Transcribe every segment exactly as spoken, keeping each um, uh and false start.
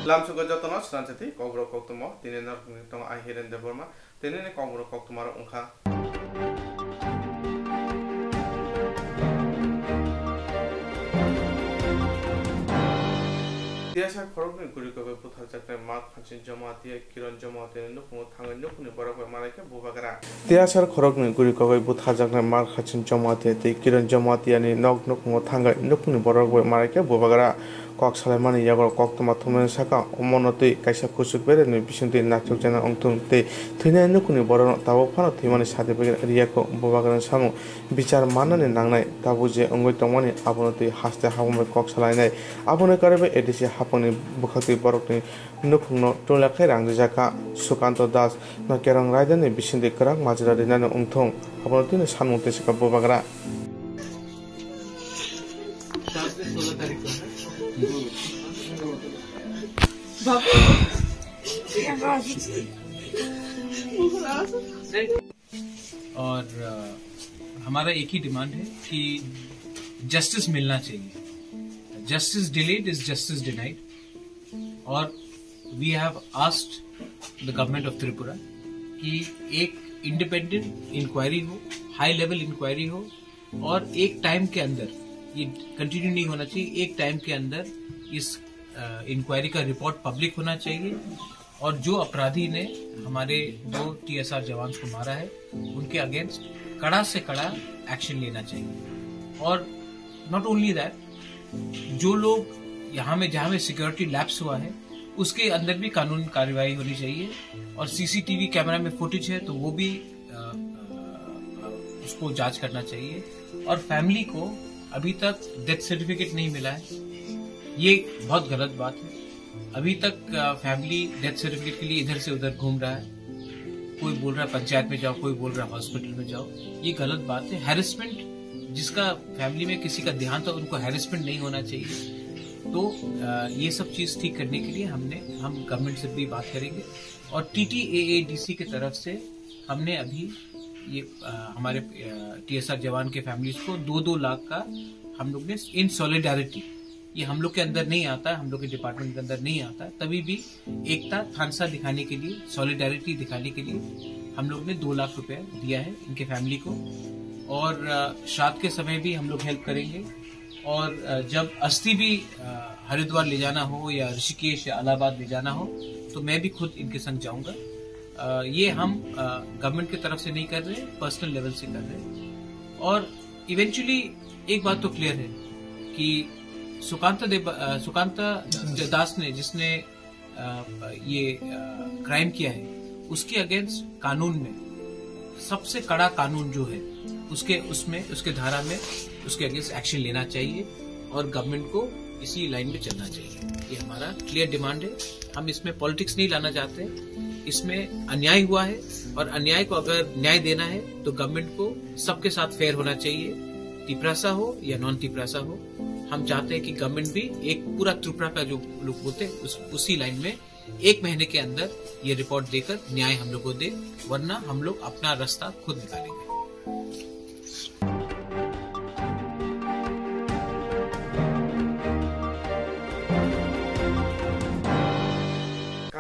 Lamsugo jotono swnamsati kokborok koktwma, tini norokni tongo ang Hiren Debbarma, tinini kokborok koktwmarok wngkha. Tiyasa khoroknwi guri kogwi butharjaknai Mark Hansen Jamatia, Kiran Jamatia ni nukhungo thangwi nukhungni borok bai malaikhe bubagra. Tiyasar khoroknwi guri kogwi butharjaknai Mark Hansen Jamatia tei Kiran Jamatia ni nok nukhungo thangwi nukhungni borok bai malaikhe bubagra. Kok salaimani yago koktwma thumnani saka omono twi kaisa kuchuk beremni bisingtwi naithokjaknai wngthung tei thwinai nukhungni borokno tabuk phano thwimani certificate riyakho bubagrani samung bichar mannani nangnai tabuk je wngwi tongmani abono twi haste habamwi kok salainai. Aboni karwi A D C haphangni bwkhaktwi borokni nukhungno twlangwi rang rijak kha. Sukanto Das no Kerong Raidani bisingtwi kwrak majra rinani wngthung, abono tini samung tei swkang bubagra. और अ, हमारा एक ही डिमांड है कि जस्टिस मिलना चाहिए। Justice delayed is justice denied। और we have asked the government of Tripura कि एक इंडिपेंडेंट इंक्वायरी हो, हाई लेवल इंक्वायरी हो, और एक टाइम के अंदर, ये कंटिन्यू नहीं होना चाहिए, एक टाइम के अंदर इस इंक्वायरी का रिपोर्ट पब्लिक होना चाहिए। और जो अपराधी ने हमारे दो टीएसआर जवान को मारा है, उनके अगेंस्ट कड़ा से कड़ा एक्शन लेना चाहिए। और नॉट ओनली दैट, जो लोग यहाँ में, जहाँ में सिक्योरिटी लैप्स हुआ है, उसके अंदर भी कानून कार्रवाई होनी चाहिए। और सीसीटीवी कैमरा में फुटेज है, तो वो भी अ, अ, उसको जांच करना चाहिए। और फैमिली को अभी तक डेथ सर्टिफिकेट नहीं मिला है, ये बहुत गलत बात है। अभी तक अ, फैमिली डेथ सर्टिफिकेट के लिए इधर से उधर घूम रहा है। कोई बोल रहा है पंचायत में जाओ, कोई बोल रहा है हॉस्पिटल में जाओ, ये गलत बात है। हैरेसमेंट, जिसका फैमिली में किसी का देहांत हो, उनको हैरेसमेंट नहीं होना चाहिए। तो अ, ये सब चीज़ ठीक करने के लिए हमने हम गवर्नमेंट से भी बात करेंगे। और टीटीएएडीसी की तरफ से हमने अभी ये अ, हमारे टीएसआर जवान के फैमिलीज को दो दो लाख का हम लोग ने इन सॉलिडारिटी, ये हम लोग के अंदर नहीं आता है, हम लोग के डिपार्टमेंट के अंदर नहीं आता है, तभी भी एकता थानसा दिखाने के लिए, सॉलिडारिटी दिखाने के लिए हम लोग ने दो लाख रुपया दिया है इनके फैमिली को। और अ, श्राद्ध के समय भी हम लोग हेल्प करेंगे। और अ, जब अस्थि भी अ, हरिद्वार ले जाना हो या ऋषिकेश या इलाहाबाद ले जाना हो, तो मैं भी खुद इनके संग जाऊंगा। अ, ये हम गवर्नमेंट की तरफ से नहीं कर रहे, पर्सनल लेवल से कर रहे हैं। और इवेंचुअली एक बात तो क्लियर है कि सुकांता देव, अ, सुकांता ज- दास ने, जिसने अ, ये क्राइम किया है, उसके अगेंस्ट कानून में सबसे कड़ा कानून जो है, उसके उसमें उसके धारा में उसके अगेंस्ट एक्शन लेना चाहिए। और गवर्नमेंट को इसी लाइन में चलना चाहिए। ये हमारा क्लियर डिमांड है। हम इसमें पॉलिटिक्स नहीं लाना चाहते। इसमें अन्याय हुआ है और अन्याय को अगर न्याय देना है तो गवर्नमेंट को सबके साथ फेयर होना चाहिए। तिपरासा हो या नॉन तिपरासा हो, हम चाहते हैं कि गवर्नमेंट भी एक पूरा त्रिपुरा का जो लोग बोलते हैं उस, उसी लाइन में एक महीने के अंदर ये रिपोर्ट देकर न्याय हम लोग को दे, वरना हम लोग अपना रास्ता खुद निकालेंगे।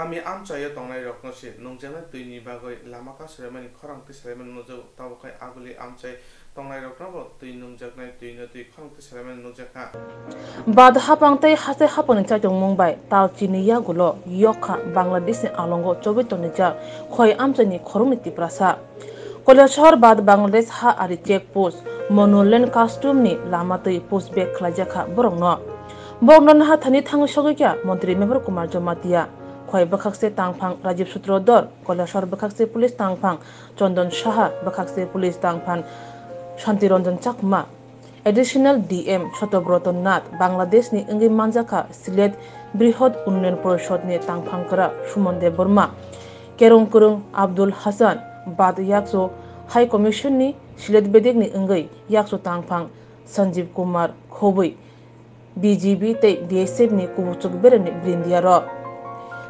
Kami amchaio tongnai rokno se nungjaknai twini bagwi lama kasuraimani khorang tisalaimani nukjago, tabuk khe aguli amchai tongnairoknobo twi nungjaknai twino twi khorang tisalaimani nukjakha. Bad hapang tei haste hapangni chaitongmung bai tal chini yagulo yokha Bangladeshni alongo chobwi tonijak khoi amchaini khoroknwi Tiprasa. Koilashahar bad Bangladesh ha ari check post Monuland custom ni lama twi push back khlaijakha borokno. Borokno naha thani thangwi sogwikha Montri Mevar Kumar Jamatia. Khoi bwkhakse tangphang Rajiv Sutrodhar, Koilashahar bwkhakse police tangphang Chondon Saha, bwkhakse police tangphang Shanti Ranjan Chakma, Additional D M Sotobroto Nath, Bangladeshni wngwi manjakha Sylhet Brihot Unnayan Porishodni tangphang kwrak Suman Debbarma, Kerong Kwrwng Abdul Hassan, Bad Yakso High Commissionni Sylhet bedekni wngwi yakso tangphang Sanjeev Kumar Khobwi, B G B tei B S F ni kubukchuk beremni brindia rok.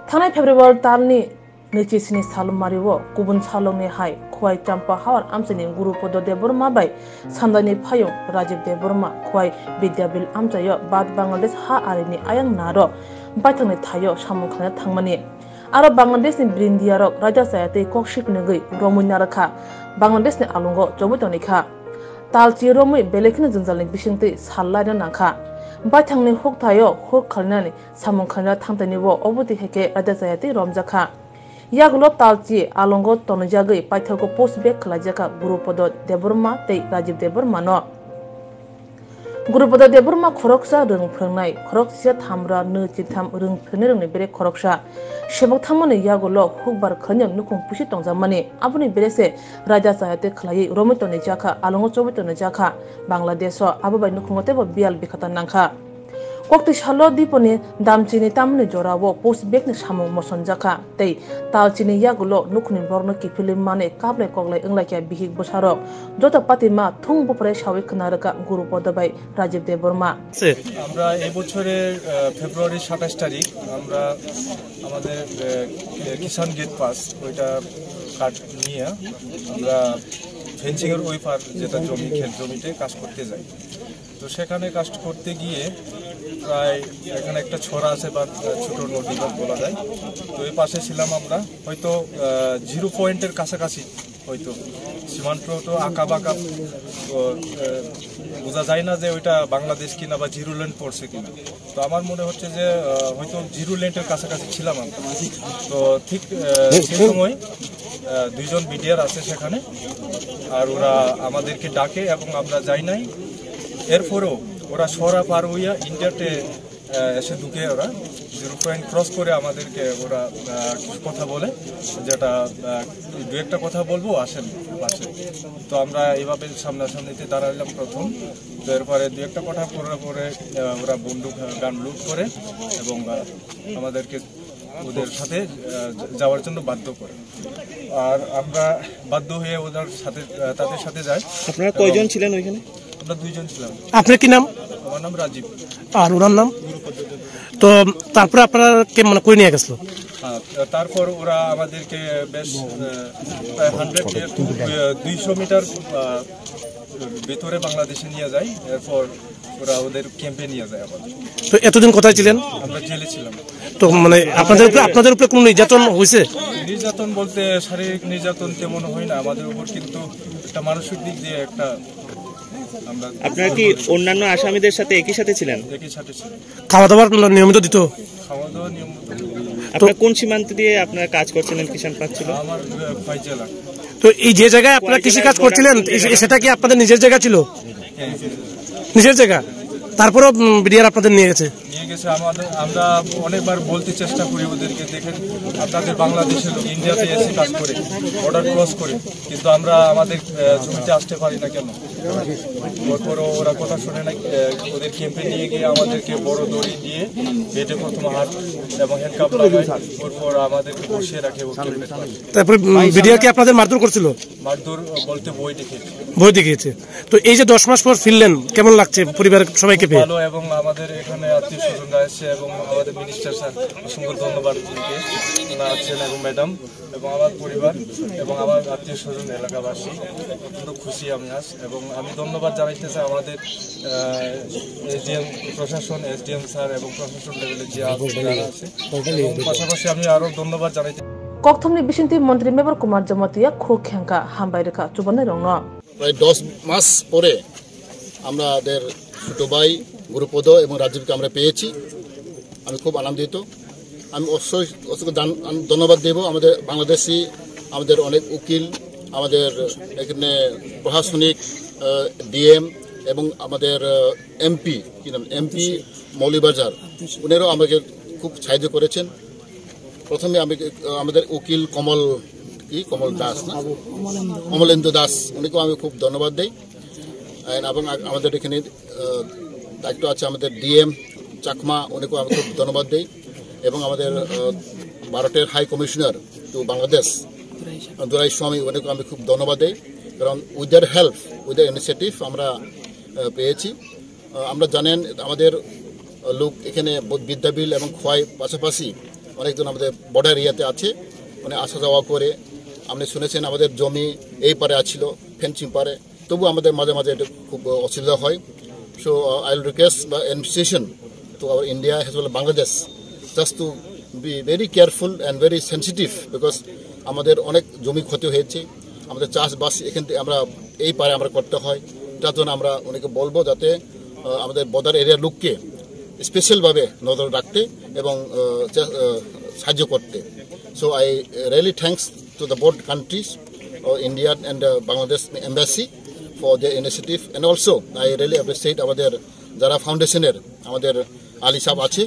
Thangnai February talni Nwichi sini salmario kubun salongni hai Khowai Champa Hawar amchaini Gurupodo Debbarma bai Samdaini phayung Rajib Debbarma Khowai Bidyabil amchaio Bad Bangladesh ha arini ayang naro baithangni thaio samung khlaina thangmani. Aro Bangladeshni Brindiarok raida chaya tei kok siknwgwi romwi narwkha, Bangladeshni alongo chobwi tongkha. Talchi romwi belai kheno jwngjalni bisingtwi sal laina nangkha. Baithangni huk thaio huk khlainani samung khlaina thangtaini o obotwi hai khe raida chaya tei romjakha. Yagulo talchi alongo tonwijagwi paithago post bag khlaijakha Gurupodo Debbarma tei Rajib Debbarmano. Gurupodo Debbarma khoroksa rwng phrwngnai, khoroksa thamra nwi chitham rwng phrwngnai rwngni bere khoroksa. Sebok thangmani yagulo hukbar khlainai nukhung pusi tongjakmani. Aboni bere se raida chaya tei khlaiwi romwi tonijakha, alongo chobwi tonijakha Bangladesh o. Abo bai nukhungo teibo biyal bikhata nangkha. Koktwi salo Diponi Damchini tamni jorao post bag ni samung mosonjakha tei talchini yagulo nukhungni borokno kiphilwi manwi kaplai koklai wnglaikha bihik bwsarok. Joto patima thung buphre sawi khna rwkha Gurupodo bai Rajib Debbarma. আমরা এই বছরের আহ, ফেব্রুয়ারির সাতাশ তারিখ আমরা আমাদের আহ, কিষাণ gate pass ওইটা কার্ড নিয়ে আমরা ফেন্সিংয়ের ওই পার যেটা জমি খেত জমিতে কাজ করতে যাই। তো সেখানে কাজ করতে গিয়ে প্রায় এখানে একটা ছড়া আছে বা আহ, ছোট নদী বা বলা যায়। তো এই পাশে ছিলাম আমরা হয়তো জিরো পয়েন্টের কাছাকাছি হয়তো সীমান্ত তো আঁকা বাঁকা, তো আহ, বোঝা যায় না যে ওইটা বাংলাদেশ কিনা বা জিরো ল্যান্ড পড়ছে কিনা। তো আমার মনে হচ্ছে যে আহ, হয়তো জিরো ল্যান্ডের কাছাকাছি ছিলাম আমরা। তো ঠিক আহ, সেই সময় আহ, দুইজন বিডিআর আছে সেখানে। আর ওরা আমাদেরকে ডাকে এবং আমরা যাই নাই। এরপরেও ওরা সরা পার হইয়া ইন্ডিয়াতে আহ, এসে ঢুকে ওরা। জিরো পয়েন্ট ক্রস করে আমাদেরকে ওরা আহ, কিছু কথা বলে, যেটা আহ, দু একটা কথা বলবো, আসেন পাশে। তো আমরা এইভাবে সামনাসামনিতে দাঁড়ালাম প্রথম। তো এরপরে দু একটা কথা বলার পরে আহ, ওরা বন্দুক গান লুট করে এবং আহ, আমাদেরকে ওদের সাথে আহ, যাওয়ার জন্য বাধ্য করে। আর আমরা বাধ্য হয়ে ওদের সাথে আহ, তাদের সাথে যাই। আপনারা কয়জন ছিলেন ওইখানে? আমরা দুইজন ছিলাম। আপনার কি নাম? আমার নাম রাজীব। আর ওনার নাম? গুরুপদ দেব। তো তারপরে আপনারা কে মানে কই নিয়ে গেছিল? হ্যাঁ, তারপর ওরা আমাদেরকে বেশ আহ, প্রায় হান্ড্রেড, দুইশো মিটার আহ, ভিতরে বাংলাদেশে নিয়ে যায়। এরপর ওরা ওদের ক্যাম্পে নিয়ে যায় আমাদের। তো এতদিন কোথায় ছিলেন? আমরা জেলে ছিলাম। তো মানে আপনাদের উপরে, আপনাদের উপরে কোনো নির্যাতন হয়েছে? নির্যাতন বলতে শারীরিক নির্যাতন তেমন হয় না আমাদের উপর, কিন্তু একটা মানসিক দিক দিয়ে একটা আমরা আপনারা কি অন্যান্য আসামিদের সাথে একই সাথে ছিলেন? একই সাথে ছিলাম। খাওয়া দাওয়ার নিয়মিত দিত? খাওয়া দাওয়া নিয়মিত। আপনারা কোন সীমান্ত দিয়ে আপনারা কাজ করছিলেন, কিষাণ পাচ্ছিল? আমার আহ, ফয়জলা। তো এই যে জায়গায় আপনারা কৃষি কাজ করছিলেন, এ-, সেটা কি আপনাদের নিজের জায়গা ছিল? হ্যাঁ। নিজের জায়গা? তারপরেও বিডিআর আপনাদের নিয়ে গেছে? নিয়ে গেছে। আমাদের, আমরা অনেকবার বলতে চেষ্টা করি ওদেরকে, "দেখেন, আপনাদের বাংলাদেশের লোক ইন্ডিয়াতে এসে কাজ করে, বর্ডার ক্রস করে, কিন্তু আমরা আমাদের আহ, জমিতে আসতে পারি না কেন?" তারপরও ওরা কথা শুনে না। আহ, ওদের ক্যাম্পে নিয়ে গিয়ে আমাদেরকে বড় দড়ি দিয়ে বেডে প্রথম হাত এবং হ্যান্ডকাপ লাগায়, ওর পর আমাদেরকে বসিয়ে রাখে ও ক্যাম্পে। তারপরে বিডিআর কি আপনাদের মারধর করছিল? মারধর বলতে ভয় দেখিয়েছে। ভয় দেখিয়েছে। তো এই যে দশ মাস পর ফিরলেন, কেমন লাগছে পরিবারের সবাইকে পেয়ে? ভালো, এবং আমাদের এখানে আত্মীয় স্বজনরা এসছে এবং আমাদের মিনিস্টার স্যার, অসংখ্য ধন্যবাদ ওনাকে, ওনারা আছেন এবং ম্যাডাম এবং আমার পরিবার এবং আমার আত্মীয় স্বজন এলাকাবাসী অত্যন্ত খুশি আমি আজ। এবং আমি ধন্যবাদ জানাইতে চাই আমাদের এসডিএম প্রশাসন, এসডিএম স্যার এবং প্রশাসন লেভেলে যে আছে, যারা আছে। এবং পাশাপাশি আমি আরো ধন্যবাদ জানাইতে Kokthumni bisingtwi Montri Mebar Kumar Jamatia khuk khengkha, hambai rwkha chubanai rokno. প্রায় দশ মাস পরে আমাদের ছোট ভাই গুরুপদ এবং রাজীবকে আমরা পেয়েছি। আমি খুব আনন্দিত। আমি অবশ্যই অসংখ্য দান-, ধন্যবাদ দেব আমাদের বাংলাদেশি, আমাদের অনেক উকিল, আমাদের এখানে প্রশাসনিক, আহ, ডিএম এবং আমাদের, আহ, এমপি, কি নাম, এমপি মৌলভীবাজার, উনারাও আমাকে খুব সাহায্য করেছেন। প্রথমে আমি, আহ, আমাদের উকিল কমল, কি কমল দাস না? কমলেন্দু দাস, উনিকেও আমি খুব ধন্যবাদ দেই। And এবং আ-, আমাদের এখানে, আহ, দায়িত্ব আছে আমাদের ডিএম চাকমা, উনিকেও আমি খুব ধন্যবাদ দেই। এবং আমাদের, আহ, ভারতের হাই কমিশনার টু বাংলাদেশ, দুরাই স্বামী, উনিকেও আমি খুব ধন্যবাদ দেই। কারণ with their help, with their initiative আমরা, আহ, পেয়েছি। আহ, আমরা জানেন আমাদের লোক এখানে ব-, বিদ্যাবিল এবং খোয়াই পাশাপাশি অনেকজন আমাদের বর্ডার এরিয়াতে আছে। মানে আসা যাওয়া করে। আপনি শুনেছেন আমাদের জমি এই পারে আছিল, ফেন্সিং পারে, তবু আমাদের মাঝে মাঝে একটু খুব অসুবিধা হয়। So, uh, I will request the administration to our India as well as Bangladesh just to be very careful and very sensitive, because আমাদের অনেক জমি ক্ষতি হয়েছে, আমাদের চাষবাস এখান থেকে আমরা এই পারে আমরা করতে হয়। যার জন্য আমরা ওনাকে বলবো যাতে, আহ, আমাদের বর্ডার এরিয়ার লোককে স্পেশালভাবে নজর রাখতে এবং, আহ, চে-, আহ, সাহায্য করতে। So I really thanks to the both countries, uh, India and, uh, Bangladesh embassy for their initiative, and also I really appreciate আমাদের যারা ফাউন্ডেশনের আমাদের আলী সাহেব আছে,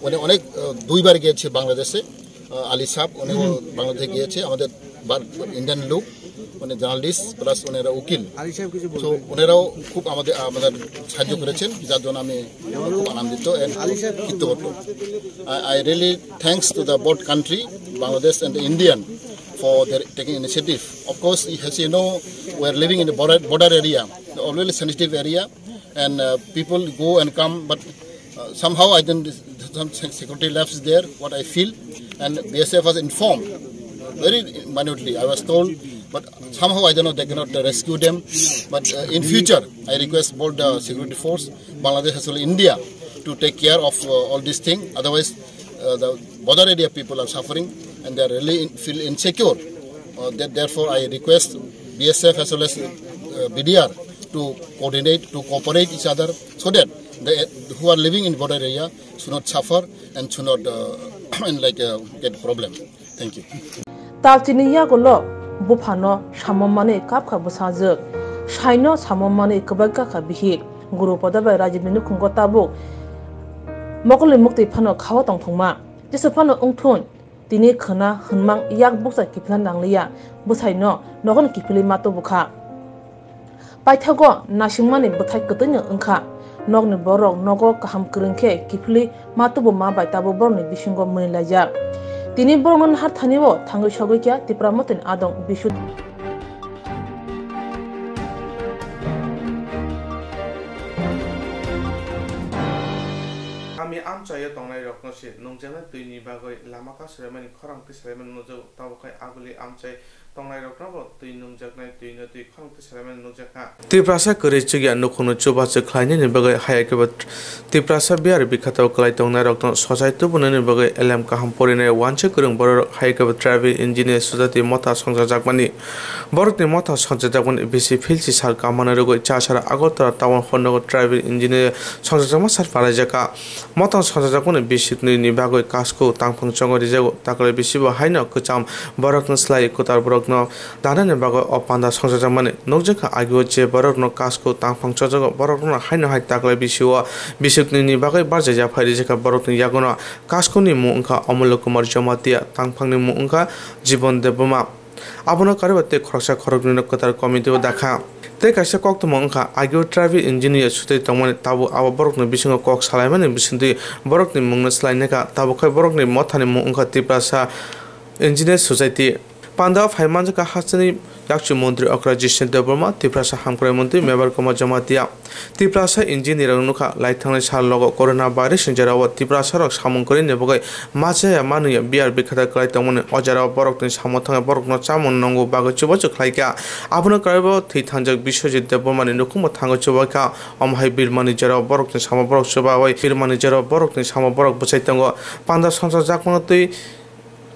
উনি অনেক, আহ, দুইবার গিয়েছে বাংলাদেশে। আহ, আলী সাহেব উনিও বাংলাদেশে গিয়েছে, আমাদের ইন্ডিয়ান লোক, মানে জার্নালিস্ট প্লাস ওনারা উকিল। আলী সাহেব কিছু তো বলবেন। ওনারাও খুব আমাদের, আমাদের সাহায্য করেছেন, যার জন্য আমি খুব আনন্দিত and আলী সাহেব কিছু কৃতজ্ঞ। বলবেন। I, I really thanks to the both country, Bangladesh and the Indian, for their taking initiative. Of course, as you know, we are living in the border, border area, already sensitive area, and, uh, people go and come, but, uh, somehow I don't, some se-, security lapse there, what I feel, and B S F was informed very minutely, I was told, but somehow I don't know, they cannot rescue them. But, uh, in future, I request both the security force, Bangladesh as well as India, to take care of, uh, all this thing. Otherwise, uh, the border area people are suffering and they are really in, feel insecure. Uh, that, therefore, I request B S F as well as, uh, B D R to coordinate, to cooperate each other, so that the, who are living in border area should not suffer and should not, uh, and, like, uh, get problem. Thank you. Talchini yagulo buphano samo manwi kapkha bwsajwk. Saino samo manwi kwbakha bihik. Guru poda bai Rajibni nukhungo tabuk mokolni muktwi phano khao tongthokma. Jesa phano wngthun, tini khwna hwnmang yak bukcha kiphilna nangliya. Bwsaino nogono kiphilwi ma tubukha. Paithago naisingmani bwthai kwtwino wngkha. Nokni borok nogo kaham kwrwng khe kiphilwi ma tubu ma bai tabuk borokni bisingo mwnwi laijak. Tini borokno nahar thanio thangwi sogwi kha Tipra Mothani adong Bisu. Kami amchaio tongnairokno se nungjaknai twini bagwi lama kasulaimani, khorang tisalaimani nukjago, tabuk khe aguli amchai tongnairoknobo twi nungjaknai, twino twi khorang tisalaimani nukjakha. Tiprasa kwrwi chukya nukhungno chubachu khlainani bagwi haya kebo Tiprasa biyar bikhatao kwlai tongnairokno sochai tubunani bagwi elem kaham porinai wansa kwrwng bororok haya kebo Tribal Engineer Society motha songchajakmani. Borokni motha songchajakmani bisi philsi sal kammani rwgwi chasara Agartala town hwnnogo Tribal Engineer songchajakma sal palaijaka. Motha songchajakmani bisiknwini bagwi kasku tangphang chongo rijago, taklai bisibo haino kwcham borokno slai kwtal borokno danani bagwi o panda songchajakmani. Nukjakha agio je borokno kasku tangphang chojago, borokno haino hai taklai bisio bisiknwini bagwi barjak yaphai rijaka borokni yagono. Kaskuni mung wngkha Omolok Kumar Jamatia, tangphangni mung wngkha Jibon Debbarma. Abono kariba tei khoroksa khoroknwino kwtal committee o dakha. Tei kaisa koktwma wngkha, agio Tribal Engineer Society tongmani, tabuk abo borokni bisingo kok salaimani bisingtwi borokni mungno swlainai kha. Tabuk khe borokni mothani mung wngkha Tiprasa Engineer Society. Pandao phai manjakha hasteni yakchu montri okra Jisnu Debbarma, Tiprasa hamkrai montri Mebar Kumar Jamatia. Tiprasa engineer rok nukha, laithangnai sal logo corona virus ni jorao Tiprasa rok samung kwrwini bagwi machaya manwi biyar bikhata kwlai tongmani. O jorao borokni samo thangwi borokno chamung nwngo bagwi chubachu khlaikha. Abono kwlaibo thwi thangjak Biswajit Debbarmani nukhungbo thango chubaikha. Omo hai birmani jorao borokni samo borok chubawi birmani jorao borokni samo borok bwchai tongo. Panda songchajakmano twi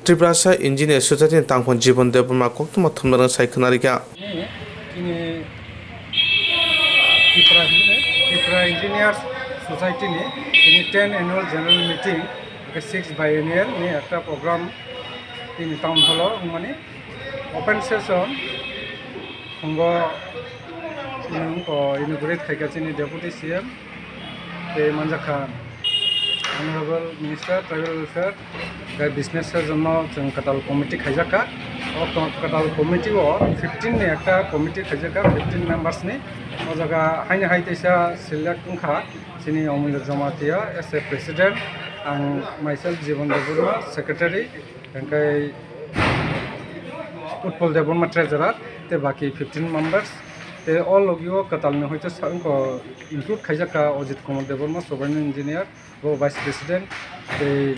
Tiprasa Engineer Society ni tangphung Jibon Debbarma koktwma thumnarang sai khwnarikha. Chini Tripura, Tripura Engineers Society ni chini ten annual general meeting, six biennial ni ekta program chini town hall o wngmani open session. Phungo nwng ko inaugurate khaikha chini Deputy C M, tei manjakha Honorable Minister Tribal Welfare, tei business session no chwng kwtal committee khaijakha. O ko-, kwtal committee o fifteen ni ekta committee khaijakha, fifteen members ni. O jaga haino hai teisa select wngkha chini Omulya Jamatia as a president, ang myself Jibon Debbarma secretary, hingkai Utpal Debbarma treasurer, tei baki fifteen members. Tei o logi o kwtal ni hoite sa-, wngkha include khaijakha Ajit Kumar Debbarma, sovereign engineer, bo vice president, tei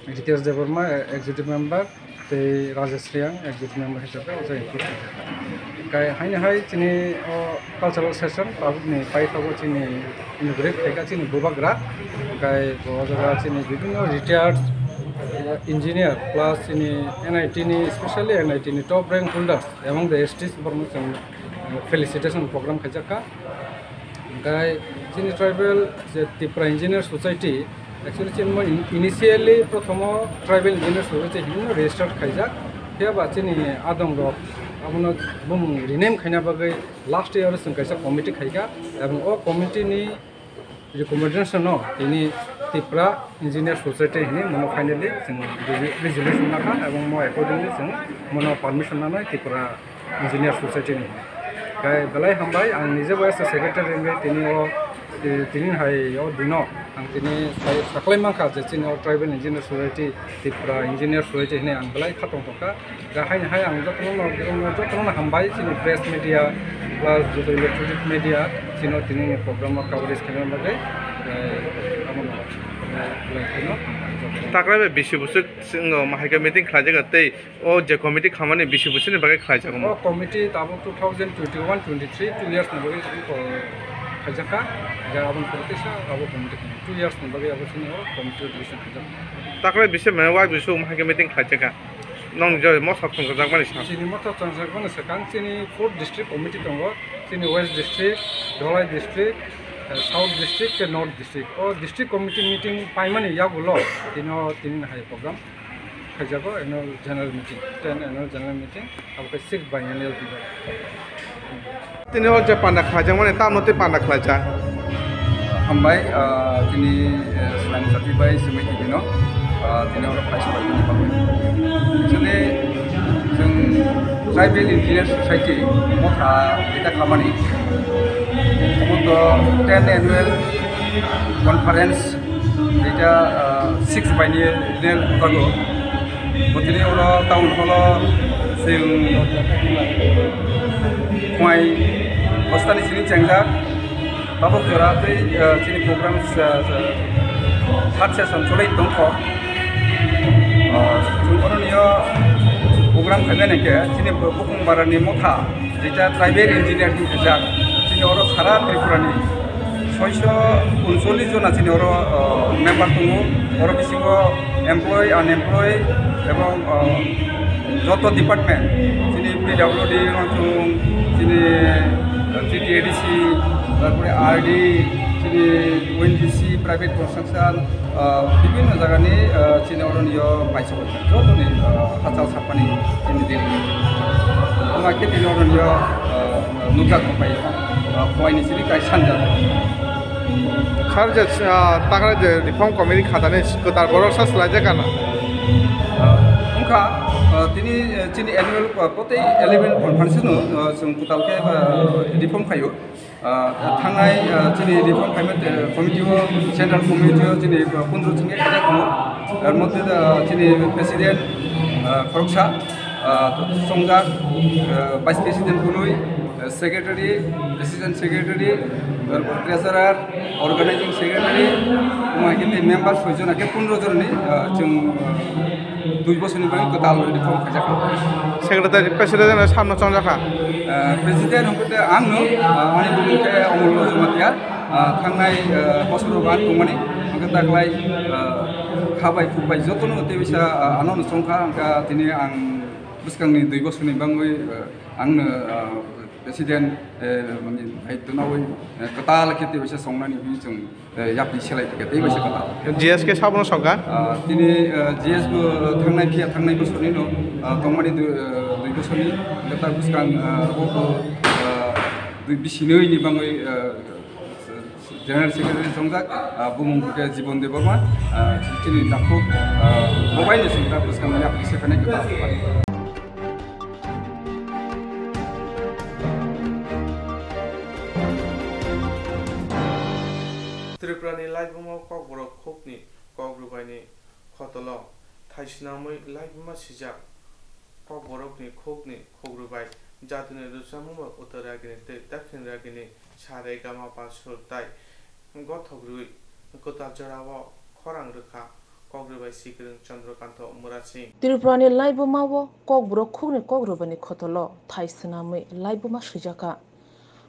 Ritesh Debbarma, executive member, Tei Rajesh Reang, executive member hisabe o jaga include khaijak. Kai haino hai chini o cultural session tabukni paithago chini inaugurate khaikha chini bubagra. Kai bo jaga chini bibhinno retired, eh, engineer plus chini N I T ni, specially N I T ni top rank holders among the S Ts borokno chwng, eh, felicitation program khaijakha. Hingkai chini tribal je Tipra Engineer Society, actually chini mo in-, initially prothomo Tribal Engineer Society hinwi register khaijak. Phiya ba chini adong rok abono bumung rename khaina bagwi last year chwng kaisa committee khaikha, ebong o committee ni recommendation no tini Tipra Engineer Society hinwi mono finally chwng resolution nakha, ebong mo accordingly chwng mono permission nanai Tipra Engineer Society ni. Kai belai hambai, ang nije bo as a secretary wngwi tini o, eh, tini hai o dino ang tini sai saklai mankha je chini o Tribal Engineer Society, Tipra Engineer Society hinwi ang belai khatong tongkha. Ga haino hai ang jotono no, jotono no hambai chini press media plus joto electronic media chini o tini ni program o coverage khaina bagwi, eh, abono, eh, belai kheno hambai jotono. Takrai bai bisi bwswk chwng o mahaika meeting khlaijak tei O je committee khamani bisi bwswkni bagwi khlaijago. O committee tabuk two thousand twenty-one twenty-three two years ni bagwi, uh, khaijakha. Ja aboni pore teisa abo committee khamani two years ni bagwi abo chini o committee o decision khaijak. Takle bisi mane wai bisi um hai khe meeting khlaijakha. Nong je mothok thongjakmani sa. Chini mothok thongjakmani swkang chini four district committee tongo. Chini West District, Dholai District, uh, South District tei North District. O district committee meeting paimani yagulo tini o tini ni hai program khaijago annual general meeting, ten annual general meeting, abo khe six biennial period. Tini o je panda khlaijakmani, tamo tei panda khlaijak. Hambai, ah, tini, eh, Swnam Jati bai Sumai T V no, ah, tini oro phai sabai mani bagwi. Actually, chwng Tribal Engineer Society motha eta khamani. Omo to ten annual conference Duita, ah, six bai ni rel tongo. Botini ulo town hall o chwng khwai bostani simi chengjak. Tabuk jora tei, ah, chini program, ah, ah, third session choli tongkho. Ah, chwng bono nio program khaimani khe chini bukung barani motha. Jeta tribal engineer hinwi khaijak, chini oro sara Tripura ni soiso uncholish jona chini oro, o, member tongo. Oro bisingo employee, unemployed ebong, o, joto department, chini P W D wngthung, chini, o, T T A D C, tarpore R D, chini O N G C, private construction, ah, bibhinno jagani, ah, chini oroni o paisa paisa jotoni, ah, hachal sakmani chini din. Omo khe tini oroni o, ah, nukjak pai, ah, phoini chini kai sanja. Sir, je, ah, takra je reform committee khatani kwtal borok sa swlaijak kana? Ah, wngkha, ah, tini, eh, chini annual, ah, protei eleven conference no, ah, chwng kwtal khe, ah, reform khaio. Ah, thangnai, ah, chini reform payment, eh, committee o, central committee o chini, ah, pondro chini khaijak tongo. Ar moddhe, ah, chini president, ah, khoroksa, ah, chongjak, ah, vice president kunui, ah, secretary, assistant secretary, tarpor treasurer, organizing secretary, omo hai khe tei member soi jon, hakhe pondro jon ni, ah, chwng, ah, dui bosor ni bagwi kwtal reform khaijak. Secretary, president no samno chongjak kha? Ah, president hwnkhe ang no, ah, ani bumung khe Omol Jamatia, ah, thangnai, ah, bosor o ang tongmani, hwnkhe taklai, ah, kha bai khuk bai jotono tei bisa, ah, ano no chongkha, hwnkhe tini ang bwskang ni dui bosor ni bagwi, ah, ang no, ah, president, eh, mani daityo nawi, eh, kwtal khe tei bisa chongnani hwnwi chwng eh, yapri selai tongkha, tei bai se kwtal. G S khe sabono sokha? Ah, tini, eh, G S bo thangnai phiya, thangnai bosorni no, ah, tongmani dui, eh, dui bosorni, hwnkhe tak bwskang, ah, bo, bo, ah, dui bisinwi ni bagwi, eh, General Secretary chongjak, ah, bumung khe Jibon Debbarma, ah, chini takhuk, ah, bo bai no chwng tak bwskang yapri se phainai kwtal. Tripurani laibuma Kokborok khukni Kokrubaini khotolo thaisinamwi laibuma sijak. Kokborokni khukni Kokrubai jatoni rwchapmung bai Uttaragini tei Dakhinragini Saregamapa sur tai gothok rwui kwtal jorao khorang rwkha. Kok rwbai Swikwrwng Chandrakanta Murasing. Tripurani laibuma o Kokborok khukni kok rwbaini khotolo thai swnamwi laibuma swijakha.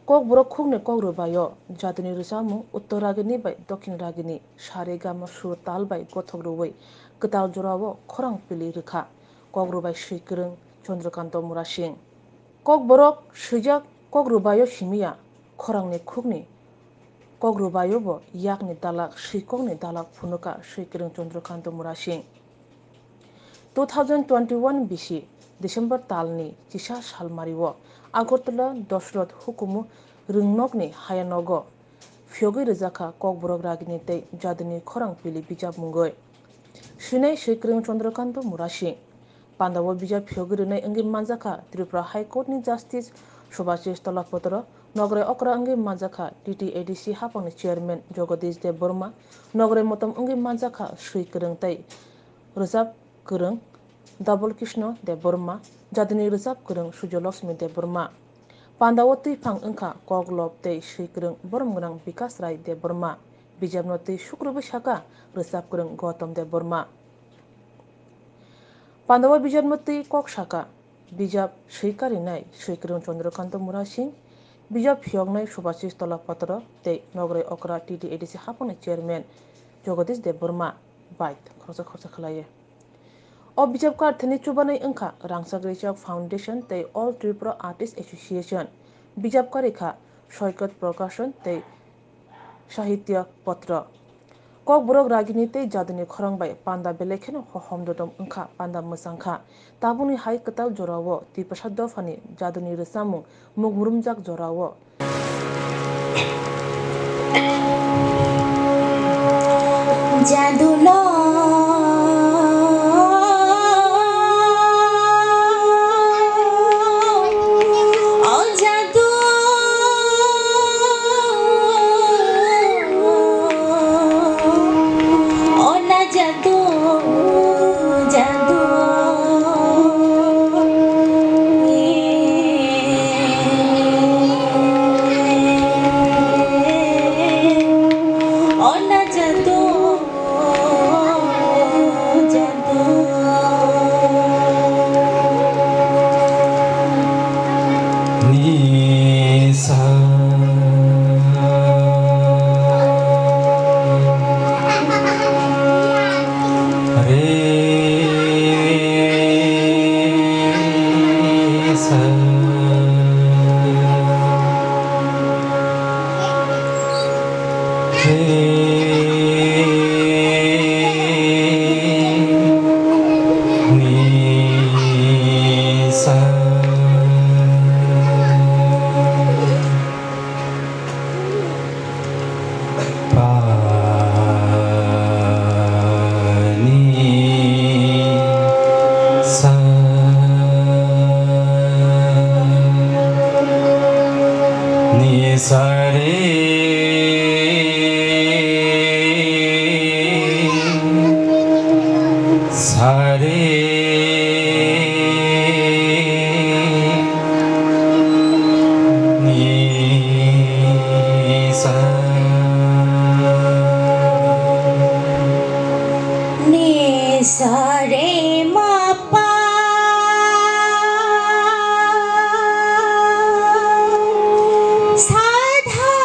Kokborok khukni kok rwbaio jaduni rwchapmung Uttor ragini bai Dokhin ragini sa re ga ma sur tal bai gothok rwui kwtal jorao khorang pili rwkha Kok rwbai Swikwrwng Chandrakanta Murasing. Kokborok swijak kok rwbaio simiya khorangni khukni kok rwbaio bo yakni dalak swikokni dalak phunukha Swikwrwng Chandrakanta Murasing. Two thousand twenty-one bisi December talni chisa salmario Agartala Dosrot hukumu rwngnokni hayanogo phiyogwi rwjakha Kokborok ragini tei jaduni khorang pili bijap mungwi. Swinai Swikwrwng Chandrakanta Murasing. Pandao bijap phiyogwi rwnai wngwi manjakha Tripura High Court ni Justice Subhashish Tolapotro, nograi okra wngwi manjakha T T A D C haphangni Chairman Jagadish Debbarma, nograi motom wngwi manjakha Swikwrwng tei rwchap kwrwng Double Krishna Debbarma, jaduni rwchap kwrwng Sujolakshmi Debbarma. Pandao twiphang wngkha Koklop tei Swikwrwng borom gwnang Bikas Rai Debbarma. Bijapno twi sukrubwi sakha rwchap kwrwng Gautam Debbarma. Pandao bijapno twi kok sakha bijap swi karinai Swikwrwng Chandrakanta Murasing, bijap phiyoknai Subhashish Tolapotro tei nograi okra T T A D C haphangni Chairman Jagadish Debbarma bai khoroksa khoroksa khlaiwi. O bijap karthani chubanai wngkha Rangchak Richak Foundation tei All Tripura Artist Association, bijap karikha Soikat Prokashon tei Sahitya Potro. Kokborok ragini tei jaduni khorang bai panda belai kheno hohom dodom wngkha, panda mwchangkha. Tabukni hai kwtal jorao Tiprasa dophani jaduni rwchapmung mukmurumjak jorao. Jadulo. O jadu. O na jadu, jadu. O na jadu, jadu. Nisa. Re sa. Re ni sa. Pa ni sa ni sa re sa re. Ni sa. Ni sa re ma pa. Sa dha.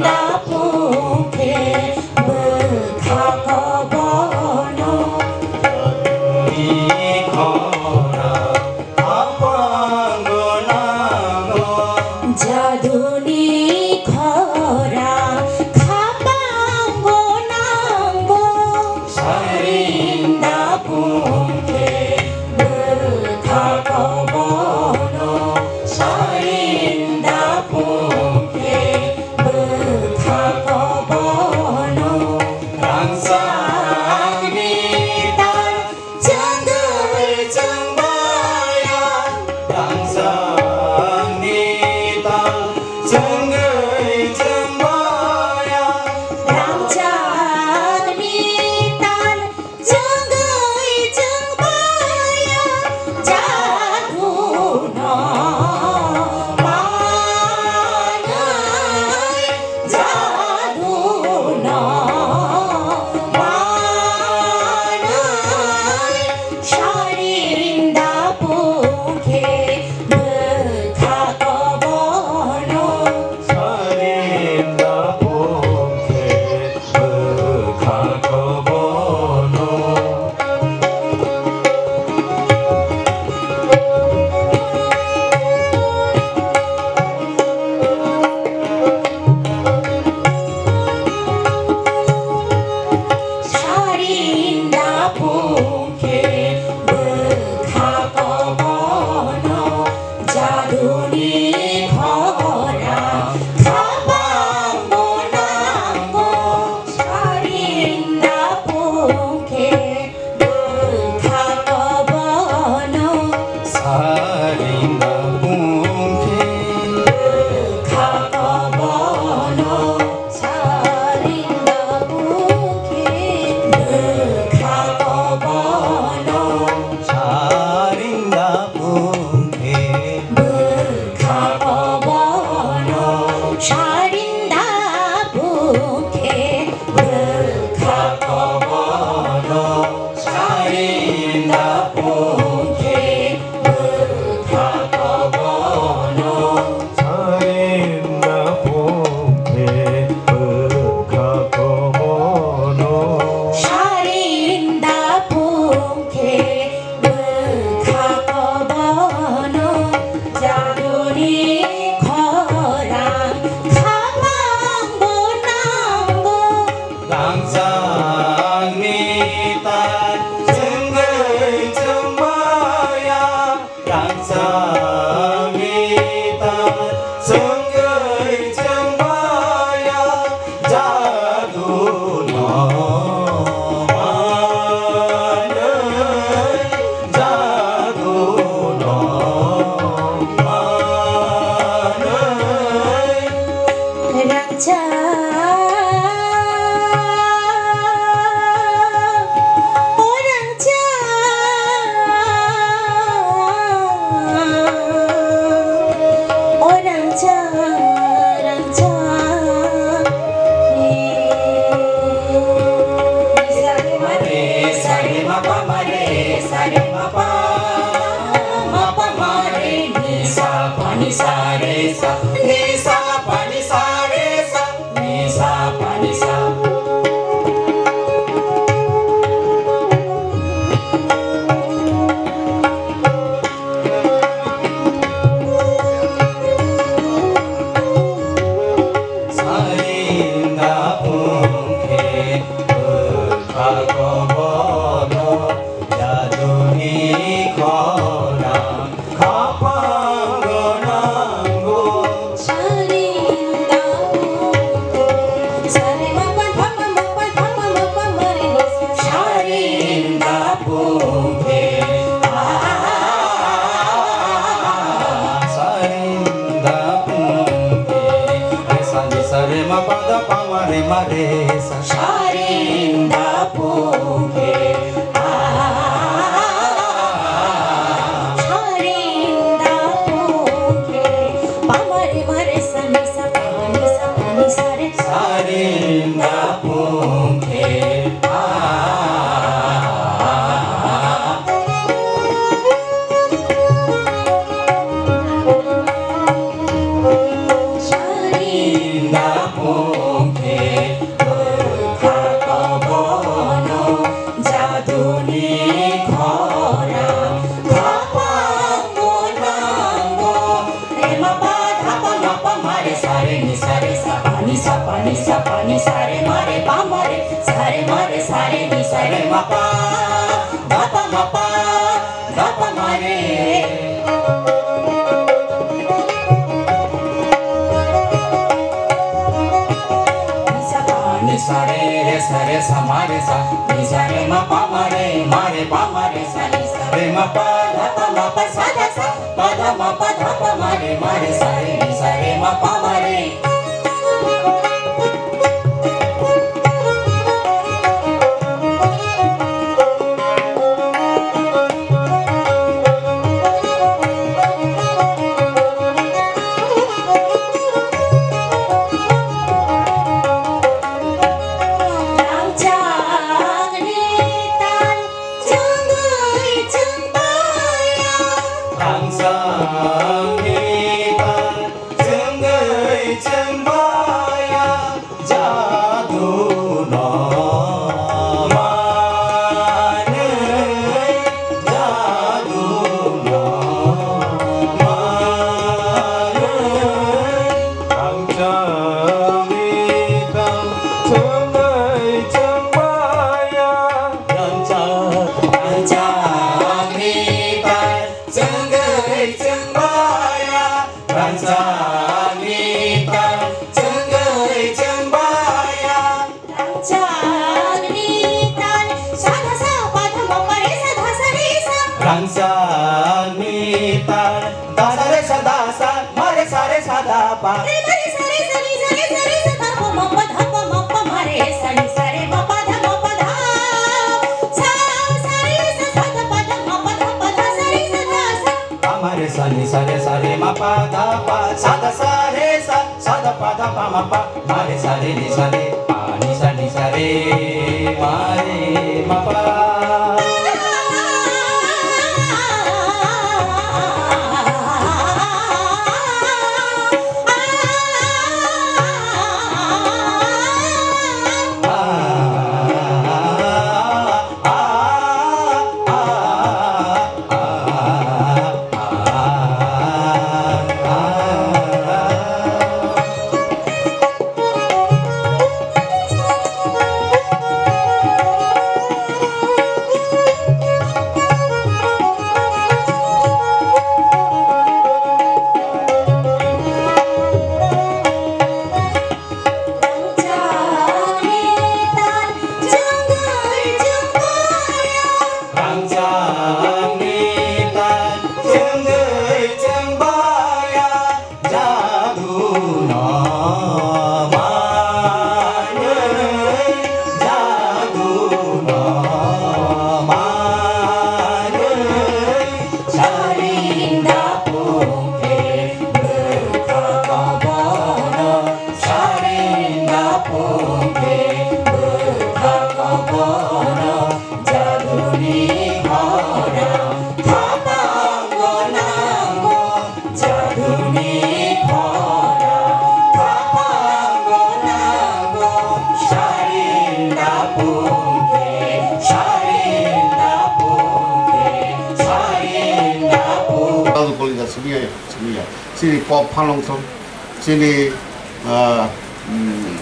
Dapung khe bwkha kobono. Jaduni khorang khapango nango. Jaduni khorang khapango nango. Sarinda pungke bwkha kobono, sarinda pungke bwkha kobono. Rangchakni tal chwngwi chwngboya, rangchakni tal chwngwi chwngboya, rangchakni tal chwngwi chwngboya, jaduno manwi, jaduno manwi, sarinda pungke bwkha kobono. Sarinda pungke bwkha kobono. Sarinda pungke bwkha kobono. Jaduni khorang khapango nango, sarinda pungke bwkha kobono. Sarinda pungke bwkha kobono. Sarinda pungke bwkha kobono. Sarinda pungke bwkha kobono. Sarinda pungke bwkha kobono. Sarinda pungke bwkha kobono. Sarinda pungke bwkha kobono. Sarinda pungke bwkha kobono. Jaduni khorang khapango nango. Rangchakni tal chwngwi chwngboya, rangchakni tal chwngwi chwngboya, jaduno manwi, jaduno manwi. Rangchak, o rangchak, o rangchak, rangchak. Ni sa re ma re, sa re ma pa ma re, sa re ma pa, ma pa ma re, ni sa pa ni sa re sa, ni sa pa ni sa re sa, ni sa pa ni sa. Sarinda pungke bwkha kobono, jaduni khorang khapango nango. Sarinda pungke, sa re ma pa, pa pa ma pa, pa pa ma pa ma re ma sa. Sarinda pungke, ah, sarinda pungke, re sa ni sa re ma pa da pa ma re ma re sa. Sarinda pungke, ah, sarinda pungke, pa ma re ma re sa ni sa pa ni sa pa ni sa re. Sarinda pungke, ah. Sarinda Ongkhe bwkha kobono jaduni khorang khapangbo nango. Re ma pa dha pa ma pa ma re sa re ni sa re sa pa ni sa pa ni sa pa ni sa re ma re pa ma re sa re ma re sa re ni sa re ma pa dha pa ma pa dha pa ma re. Ni sa pa ni sa re re sa re sa ma re sa ni sa re ma pa ma re ma re pa ma re sa ni sa re ma pa dha pa ma pa sa dha sa pa dha ma pa dha pa ma re ma re sa re ni sa re ma pa ma re. Rangchakni tal chwngwi chwng paya. Rangchakni tal chwngwi chwng paya. Jadu no manwi, jadu no manwi. Rangchakni tal chwngwi chwng paya. Rangchak, rangchakni tal chwngwi chwng paya. Rangchakni tal chwngwi chwng paya. Rangchakni tal sa dha sa pa dha ma pa re sa dha sa re sa. Rangchakni tal da sa re sa da sa ma re sa re sa da pa. Re ma re sa re sa ni sa re sa re sa da pa ma pa dha pa ma pa ma re sa ni sa re ma pa dha ma pa dha. Sa sa re sa sa da pa dha ma pa dha pa dha sa re sa dha sa. Pa ma re sa ni sa re sa re ma pa dha pa sa da sa re sa. Sa da pa dha pa ma pa, ma re sa re ni sa re, pa ni sa ni sa re, ma re ma pa. Rangchakni tal chwngwi chwng paya, jadu no manwi, jadu no manwi, saring dapung khe bwkha kobono, saring dapung khe bwkha kobono. Jaduni khorang khapango nango, jaduni khorang khapango nango, saring dapung khe, saring dapung khe, saring dapung. Jadu kolija simi ya, simi ya. Chini kok phalong thon, chini, ah, mm,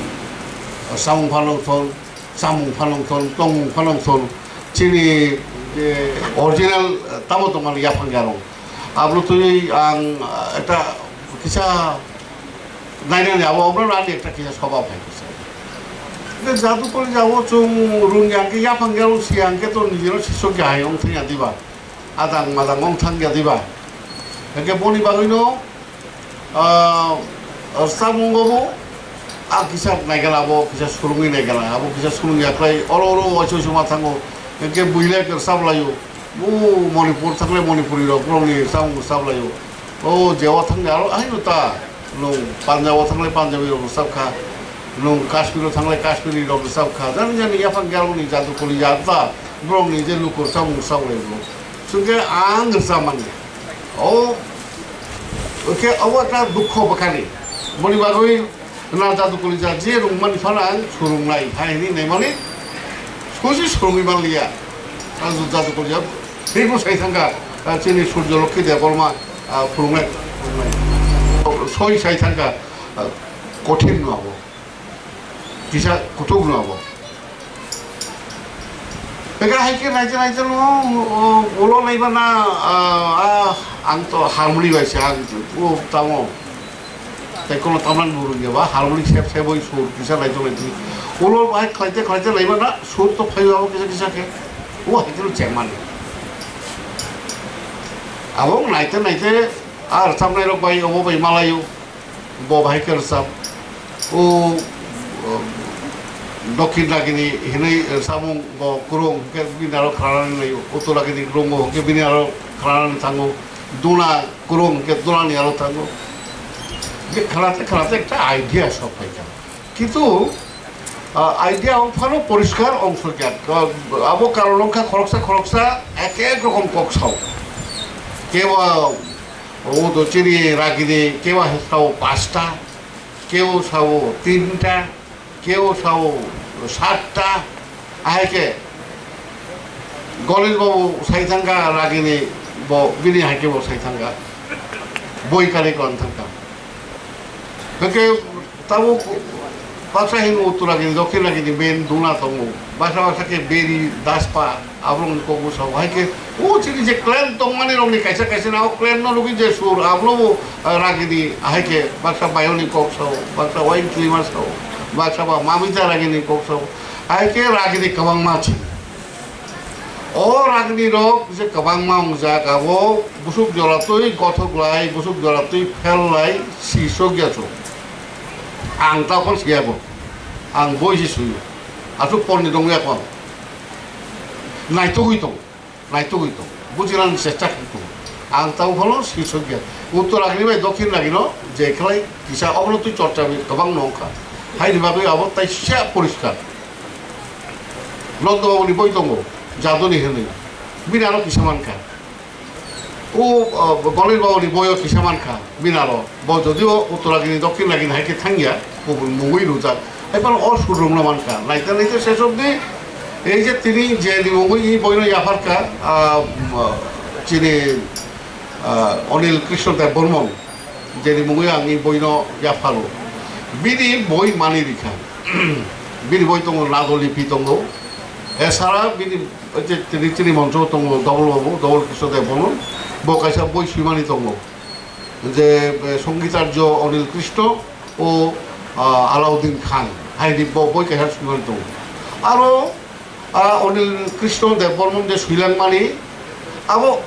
samung phalong thon, chamung phalong thon, tongmung phalong thon, chini, eh, original, eh, tamo tongmani yaphang yarong. Ablo twi ang, ah, ekta kisa nainani abo, obrano ani ekta kisa soba phai kisa. Jadu kolija o chwng run yang khe yaphang yarong si yang khe to nijino sisok ya hai ong thang ya diba. Adang madang ong thang ya diba. Hingke boni bagwino, ah, samungo bo a kisa naigala abo kisa surungwi naigala abo kisa surungya khlai oro oro waisa waisa ma thango. Hingke builai khe sablaio. Bo Manipur thangle Manipuri rok borokni samung sablaio. O jewa thangni aro ahino ta. Nwng Punjab o thangle Punjabi rok rwchap kha, nwng Kashmir o thangle Kashmiri rok rwchap kha, jani jani yaphang yarwkni jadu koli ya ta, borokni je luku rwchapmung rwchap lai bro. Chwngkhe ang rwchapmani. O, khe obo ekta dukho bwkhani. Boni bagwi Na jadu kolija je rungmani phano ang surungnai hai hwnwi naimani sosi surungwi manliya. Ang jadu kolija teibo sai thangkha, ah, chini Surjo Lokhi Debbarma, ah, phurungnai, phurungnai. Soi sai thangkha, ah, kothin no abo. Kisa kuthuk no abo. Bega hai khe naija naija no, o, ulo naiba na, ah, ah, ang to harmoni bai se ang, o, tamo. Tei kono tamran burung ya ba, harmoni sep sep oi sur, kisa naija naija. Ulo hai khlaite khlaite naiba na, sur to phaiba o kisa kisa khe. O hai khe no chengmani. Abo naite naite, ar chamnai rok bai, obo bai malayo. Bo bahai khe rwchap. O, o, Dokhin Ragini hinwi rwchapmung bo kwrwng hwnkhe bini aro khwnanani naio. Uttor Ragini kwrwngo hwnkhe bini aro khwnanani thango. Duna kwrwng hwnkhe dunani aro thango. Hwnkhe khwnate khwnate ekta idea sok phaikha. Kintu, ah, idea wng phano poriskar wng sokya. Ah, abo karon wngkha khoroksa khoroksa ek ek rokom kok sao. Kebo O do chini ragini kebo sao pasta, kebo sao tinta, kebo sao satta, ahai khe Golis babu sai thangkha ragini bo bini hai khe bo sai thangkha, boi kari kon thangkha. Hwnkhe Tabuk baksa hino uttor ragini, dokhin ragini ben duna tongo. Baksa baksa khe beri, daspa, aborokni kokbo sao. Hai khe o chini je clan tongmani rokni kaisa kaisa na o clan no rwgwi je sur, abono bo, ah, ragini, hai khe baksa bayoni kok sao, baksa wain twima sao, baksa ba mamita ragini kok sao. Hai khe ragini kwbangma chini. O ragni rok je kwbangma wngjak, abo busuk jora twi gothok lai, busuk jora twi phel lai, si sokya chwng. Ang ta phano siya bo. Ang boi si suyo. Aswk porni dong ya kon. Naitugwi tong. Naitugwi tong. Bujinani chesta khlai tong. Ang ta phano si sokya. Uttor ragni bai dokhin ragino je khlai kisa obono twi chorcha kwbang no wngkha. Haini bagwi abo taisa poriskar. Nonda babuni boi tongo, jaduni hwnwi. Bini aro kisa mankha. O, o, Golir babuni boio kisa mankha, bini aro. Bo jodio uttor ragini, dokhin ragini hai khe thangya, kubun mungwi rwjak. Hai phano o sur rwngno mankha. Naita naita ses obdi, ei je tini je ni mungwi i boino yapharkha, ah, chini, ah, Anil Krishna Debbarman. Jeni mungwi ang i boino yapharo. Bini boi mani rikha. Bini boi tongo, Nado Lipi tongo. Esara bini je tini, tini moncho tongo, Double Babu, Double Krishna Debbarman. Bo kaisa boi swimani tongo. Je, eh, Songitarjo Anil Krishna o, ah, Alauddin Khan. Haini bo boi kaisa swimani tongo. Aro, ah, Anil Krishna Debbarman je swilangmani, abo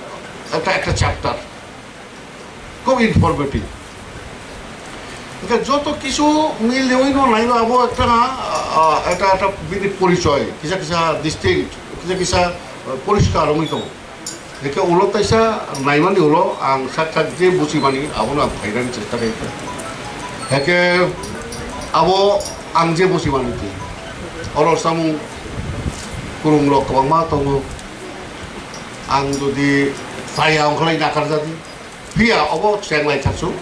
ekta, ekta chapter. Khub informative. Hwnkhe joto kisu miliwi no naiba abo ekta, ah, ekta, ekta bini porichoy, kisa kisa distinct, kisa kisa, ah, poriskar wngwi tongo. Hwnkhe ulo taisa naimani ulo ang sak sak je buchimani abono ang phainani chesta khaikha. Hwnkhe abo ang je buchimani twi oro samung kwrwngrok kwbangma tongo. Ang jodi chaya wngkha lai nakarjadi. Phiya obo cheng lai thangsu.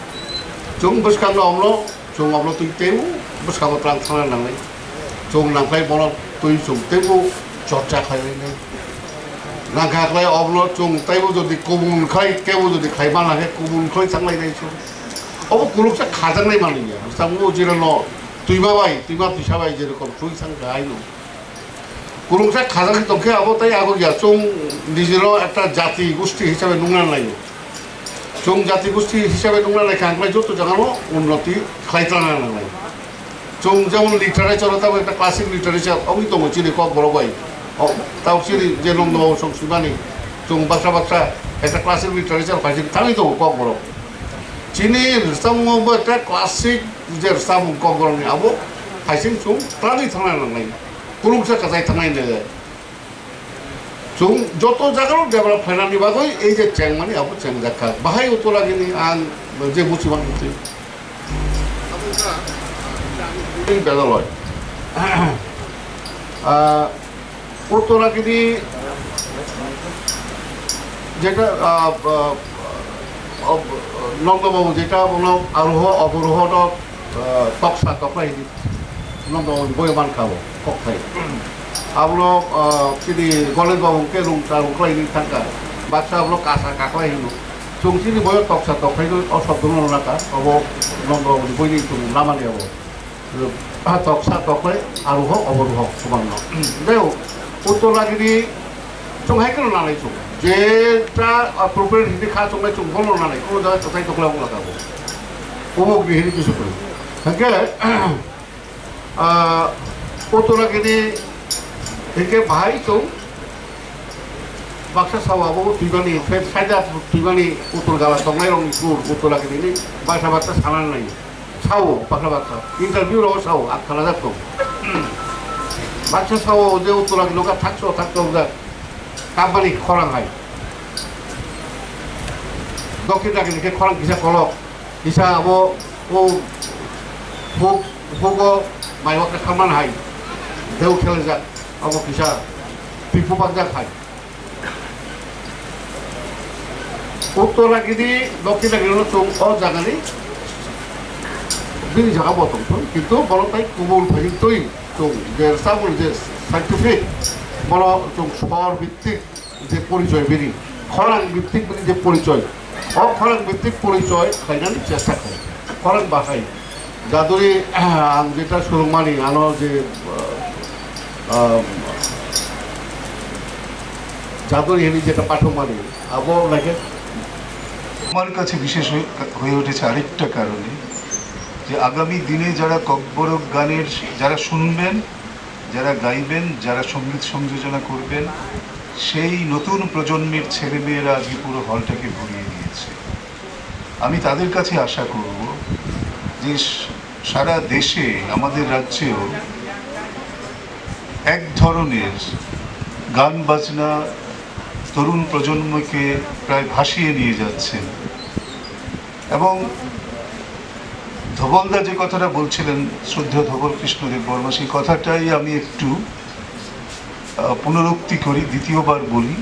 Chwng bwskango omlo, chwng omlo twi teibo bwskango twlang thangna nangnai. Chwng nangkhlai bono twi chwng teibo chorcha khlai lainai. Nangkha khlai omlo chwng teibo jodi kubun khlai, kebo jodi khlai mana khe kubun khlai thang lainai chwng. Obo kuluksa khajaknai manliya. Bwskango jirano twima bai, twima twisa bai jerokom twi thang kha haino. Kwrwngsa khajagwi tongkhe abo tei ago ya, chwng nijino ekta jati gosti hisabe nungna naio. Chwng jati gosti hisabe nungna naikha, hwnkhai joto jagano unnoti khlai tangna nangnai. Chwng jemon literature o tamo ekta classic literature wngwi tongo chini Kokborok bai. O, tamo chini je nongno song swimani chwng baksa baksa ekta classic literature phaising tangwi tongo Kokborok. Chini rwchapmung bo ekta classic je rwchapmung Kokborokni abo phaising chwng tangwi thangna nangnai. Kwrwngsa kwchai thangnai hinwi chwng joto jagao develop khlainani bagwi ei je chengmani abo chengjak kha. Bahai Uttoragini ang je buchimani twi. Twi Bedaloi. Ah, Uttoragini jeta, ah, ah, ah, Nondobabu jeta bono aroho, oboroho no ah, toksa toklai hini nondo boi mankha bo kokthai. Abono, ah, chini Gonesh Babu hwnkhe rung cha rung khlai hini thangkha. Baksa abono kasa kaklai hino. Chwng chini boyo toksa toklai o shobdono rwnakha. Obo nondo boi ni chwng lamani abo. Ah, toksa toklai, aru hok, oboru hok, soman no. Deo, Uttor Lagini, chwng hai kheno nanai chwng. Jeta appropriate hindi kha chwng nai chwng bono nanai, kono jaga toklai toklai wng laka bo. Obo gri hindi kisu koi. Hake, ah, Uttor Lagini, hake bahai chwng, baksa sawa bo tuibani, fe-, faida tuibani, Uttor Gala tongnai rong ni sur, Uttor Lagini ni, baksa baksa sanan nai. Sao, baksa baksa. Interview rok sao, ang khalajak tong. Baksa sao, je Uttor Lagini noka thakso, thakso, jak. Company khorang hai. Dokhin Lagini khe khorang kisa kolok. Kisa abo, o, huk, hugo, mai wakre khaman hai. Deu khelajak. Abo kisa, pipu bakjak hai. Uttor Lagini, Dokhin Lagini no chwng o jagani bini jaga bo tong thung, kintu bono tai kubul phai twi chwng je samung je scientific bono chwng sor bhittik je porichoy bini, khorang bhittik bini je porichoy, o khorang bhittik porichoy khlainani chesta khlai, khorang bahai. Jaduri, ang jeta surungmani, ano je, ah, ah, jaduri hini jeta pathokmani, abo naikhe আমার কাছে বিশেষ হয়ে, হয়ে উঠেছে আরেকটা কারণে, যে আগামী দিনে যারা ককবরক গানের, যারা শুনবেন, যারা গাইবেন, যারা সঙ্গীত সংযোজনা করবেন, সেই নতুন প্রজন্মের ছেলেমেয়েরা আজকে পুরো হলটাকে ভরিয়ে দিয়েছে। আমি তাদের কাছে আশা করব যে স-, সারা দেশে, আমাদের রাজ্যেও এক ধরনের গান বাজনা তরুণ প্রজন্মকে প্রায় ভাসিয়ে নিয়ে যাচ্ছেন। এবং ধবলদা যে কথাটা বলছিলেন, শ্রদ্ধেয় ধবল কৃষ্ণদেব বর্মা, সেই কথাটাই আমি একটু, আহ, পুনরুক্তি করি, দ্বিতীয়বার বলি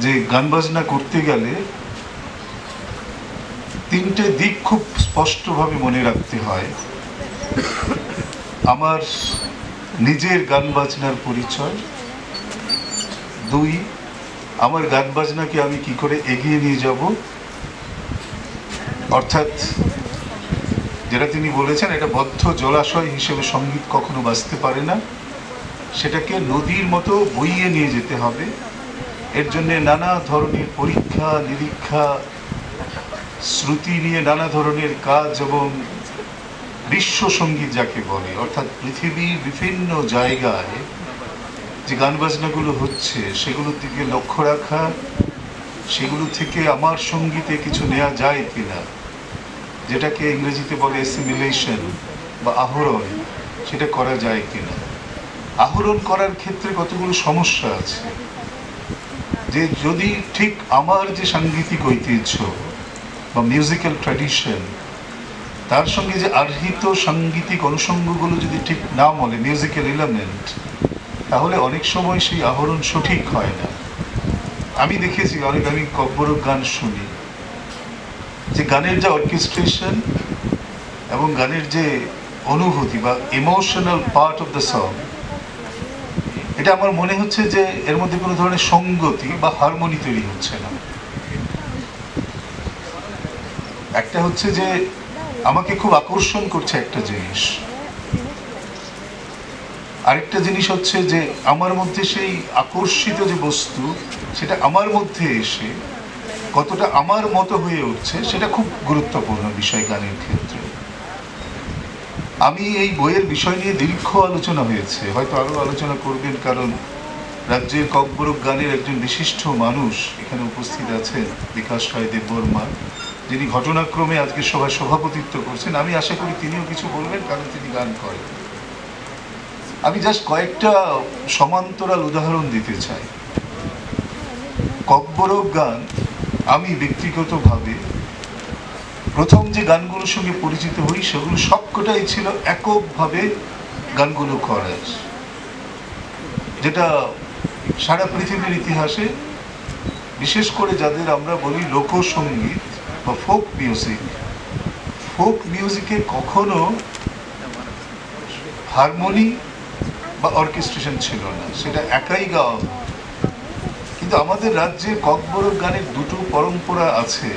যে গান বাজনা করতে গেলে তিনটে দিক খুব স্পষ্টভাবে মনে রাখতে হয়। আমার নিজের গান বাজনার পরিচয়, দুই, আমার গান বাজনাকে আমি কি করে এগিয়ে নিয়ে যাব, অর্থাৎ যেটা তিনি বলেছেন, একটা বদ্ধ জলাশয় হিসেবে সঙ্গীত কখনো বাঁচতে পারে না, সেটাকে নদীর মতো বইয়ে নিয়ে যেতে হবে। এর জন্য নানা ধরনের পরীক্ষা নিরীক্ষা, শ্রুতি নিয়ে নানা ধরনের কাজ এবং বিশ্ব সঙ্গীত যাকে বলে, অর্থাৎ পৃথিবীর বিভিন্ন জায়গায় যে গান বাজনাগুলো হচ্ছে, সেগুলোর দিকে লক্ষ্য রাখা, সেগুলো থেকে আমার সঙ্গীতে কিছু নেওয়া যায় কিনা, যেটাকে ইংরেজিতে বলে অ্যাসিমিলেশন বা আহরণ, সেটা করা যায় কিনা। আহরণ করার ক্ষেত্রে কতগুলো সমস্যা আছে, যে যদি ঠিক আমার যে সাংগীতিক ঐতিহ্য বা মিউজিক্যাল ট্র্যাডিশন, তার সঙ্গে যে আহৃত সাংগীতিক অনুষঙ্গগুলো যদি ঠিক না মলে, মিউজিক্যাল এলিমেন্ট, তাহলে অনেক সময় সেই আহরণ সঠিক হয় না। আমি দেখেছি, অনেক, আমি ককবরক গান শুনি, যে গানের যে অর্কেস্ট্রেশন এবং গানের যে অনুভূতি বা emotional part of the song, এটা আমার মনে হচ্ছে যে এর মধ্যে কোনো ধরনের সঙ্গতি বা হারমোনি তৈরি হচ্ছে না। একটা হচ্ছে যে আমাকে খুব আকর্ষণ করছে একটা জিনিস, আরেকটা জিনিস হচ্ছে যে আমার মধ্যে সেই আকর্ষিত যে বস্তু, সেটা আমার মধ্যে এসে কতটা আমার মতো হয়ে উঠছে, সেটা খুব গুরুত্বপূর্ণ বিষয় গানের ক্ষেত্রে। আমি এই বইয়ের বিষয় নিয়ে দীর্ঘ আলোচনা হয়েছে, হয়তো আরও আলোচনা করবেন, কারণ রাজ্যের ককবরক গানের একজন বিশিষ্ট মানুষ এখানে উপস্থিত আছেন, বিকাশ রায় দেববর্মা, যিনি ঘটনাক্রমে আজকের সভায় সভাপতিত্ব করছেন। আমি আশা করি তিনিও কিছু বলবেন, কারণ তিনি গান করেন। আমি জাস্ট কয়েকটা সমান্তরাল উদাহরণ দিতে চাই। ককবরক গান, আমি ব্যক্তিগতভাবে প্রথম যে গানগুলোর সঙ্গে পরিচিত হই, সেগুলো সবকটাই ছিল এককভাবে গানগুলো করার, যেটা সারা পৃথিবীর ইতিহাসে, বিশেষ করে যাদের আমরা বলি লোকসঙ্গীত বা ফোক মিউজিক, ফোক মিউজিকে কখনো হারমোনি বা অর্কেস্ট্রেশন ছিল না, সেটা একাই গাওয়া হতো। কিন্তু আমাদের রাজ্যে ককবরক গানের দুটো পরম্পরা আছে,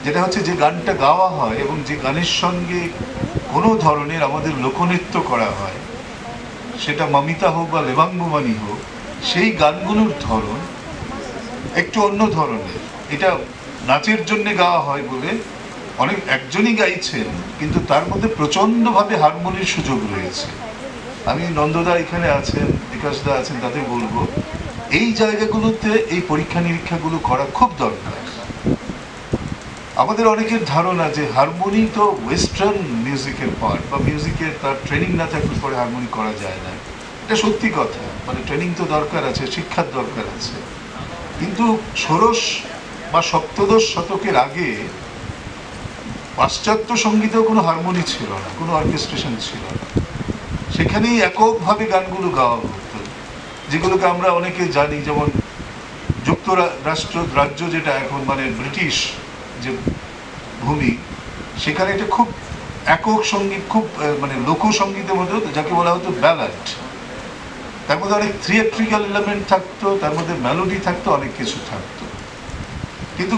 যেটা হচ্ছে যে গানটা গাওয়া হয় এবং যে গানের সঙ্গে কোনো ধরনের আমাদের লোকনৃত্য করা হয়, সেটা মামিতা হোক বা লেবাং বুমানি হোক, সেই গানগুলোর ধরন একটু অন্য ধরনের। এটা নাচের জন্য গাওয়া হয় বলে অনেক একজনই গাইছেন, কিন্তু তার মধ্যে প্রচণ্ডভাবে হারমোনির সুযোগ রয়েছে। আমি নন্দদা এখানে আছেন, বিকাশদা আছেন, তাদের বলবো এই জায়গাগুলোতে এই পরীক্ষা নিরীক্ষাগুলো করা খুব দরকার। আমাদের অনেকের ধারণা যে হারমোনি তো ওয়েস্টার্ন মিউজিকের পার্ট, বা মিউজিকের তার ট্রেনিং না থাকলে পরে হারমোনি করা যায় না। এটা সত্যি কথা, মানে ট্রেনিং তো দরকার আছে, শিক্ষার দরকার আছে, কিন্তু ষোড়শ বা সপ্তদশ শতকের আগে পাশ্চাত্য সঙ্গীতেও কোনো হারমোনি ছিল না, কোনো অর্কেস্ট্রেশন ছিল না। সেখানেই এককভাবে গানগুলো গাওয়া হতো, যেগুলোকে আমরা অনেকে জানি, যেমন যুক্তরাষ্ট্র রাজ্য, যেটা এখন মানে ব্রিটিশ যে ভূমি, সেখানে এটা খুব একক সঙ্গীত, খুব আহ, মানে লোকসঙ্গীতের মধ্যে, যাকে বলা হতো ব্যালাড। তার মধ্যে অনেক থিয়েট্রিক্যাল এলিমেন্ট থাকতো, তার মধ্যে মেলোডি থাকতো, অনেক কিছু থাকতো। কিন্তু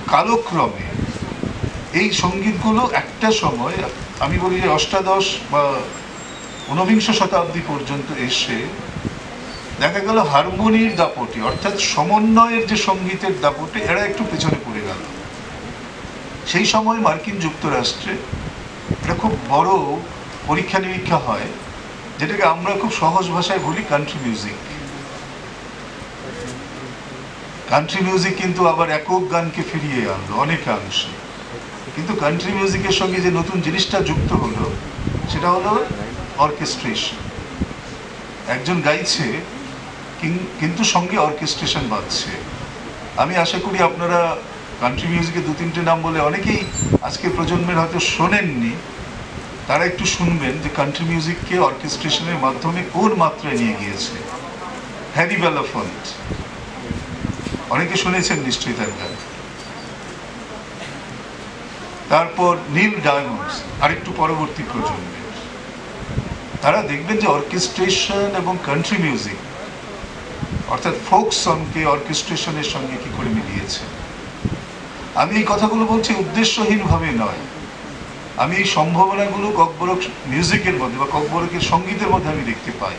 কালক্রমে এই সঙ্গীতগুলো একটা সময়, আমি বলি যে অষ্টাদশ বা ঊনবিংশ শতাব্দী পর্যন্ত এসে দেখা গেল হারমোনির দাপটে, অর্থাৎ সমন্বয়ের যে সঙ্গীতের দাপটে, এরা একটু পেছনে পড়ে গেল। সেই সময় মার্কিন যুক্তরাষ্ট্রে একটা খুব বড় পরীক্ষা নিরীক্ষা হয়, যেটাকে আমরা খুব সহজ ভাষায় বলি কান্ট্রি মিউজিক। কান্ট্রি মিউজিক কিন্তু আবার একক গানকে ফিরিয়ে আনলো অনেকাংশে। কিন্তু কান্ট্রি মিউজিকের সঙ্গে যে নতুন জিনিসটা যুক্ত হলো, সেটা হলো অর্কেস্ট্রেশন। একজন গাইছে, কিন- কিন্তু সঙ্গে অর্কেস্ট্রেশন বাজছে। আমি আশা করি আপনারা কান্ট্রি মিউজিকের দু তিনটে নাম বলে অনেকেই আজকের প্রজন্মের হয়তো শোনেননি, তারা একটু শুনবেন যে কান্ট্রি মিউজিককে অর্কেস্ট্রেশনের মাধ্যমে কোন মাত্রায় নিয়ে গিয়েছে হ্যারি বেলাফন্ট। অনেকে শুনেছেন নিশ্চয়ই তার গান। তারপর নীল ডায়মন্ডস, আরেকটু পরবর্তী প্রজন্মের, তারা দেখবেন যে অর্কেস্ট্রেশন এবং কান্ট্রি মিউজিক, অর্থাৎ ফোক সংকে অর্কেস্ট্রেশনের সঙ্গে কি করে মিলিয়েছে। আমি এই কথাগুলো বলছি উদ্দেশ্যহীনভাবে নয়, আমি এই সম্ভাবনাগুলো ককবরক মিউজিকের মধ্যে বা ককবরকের সঙ্গীতের মধ্যে আমি দেখতে পাই।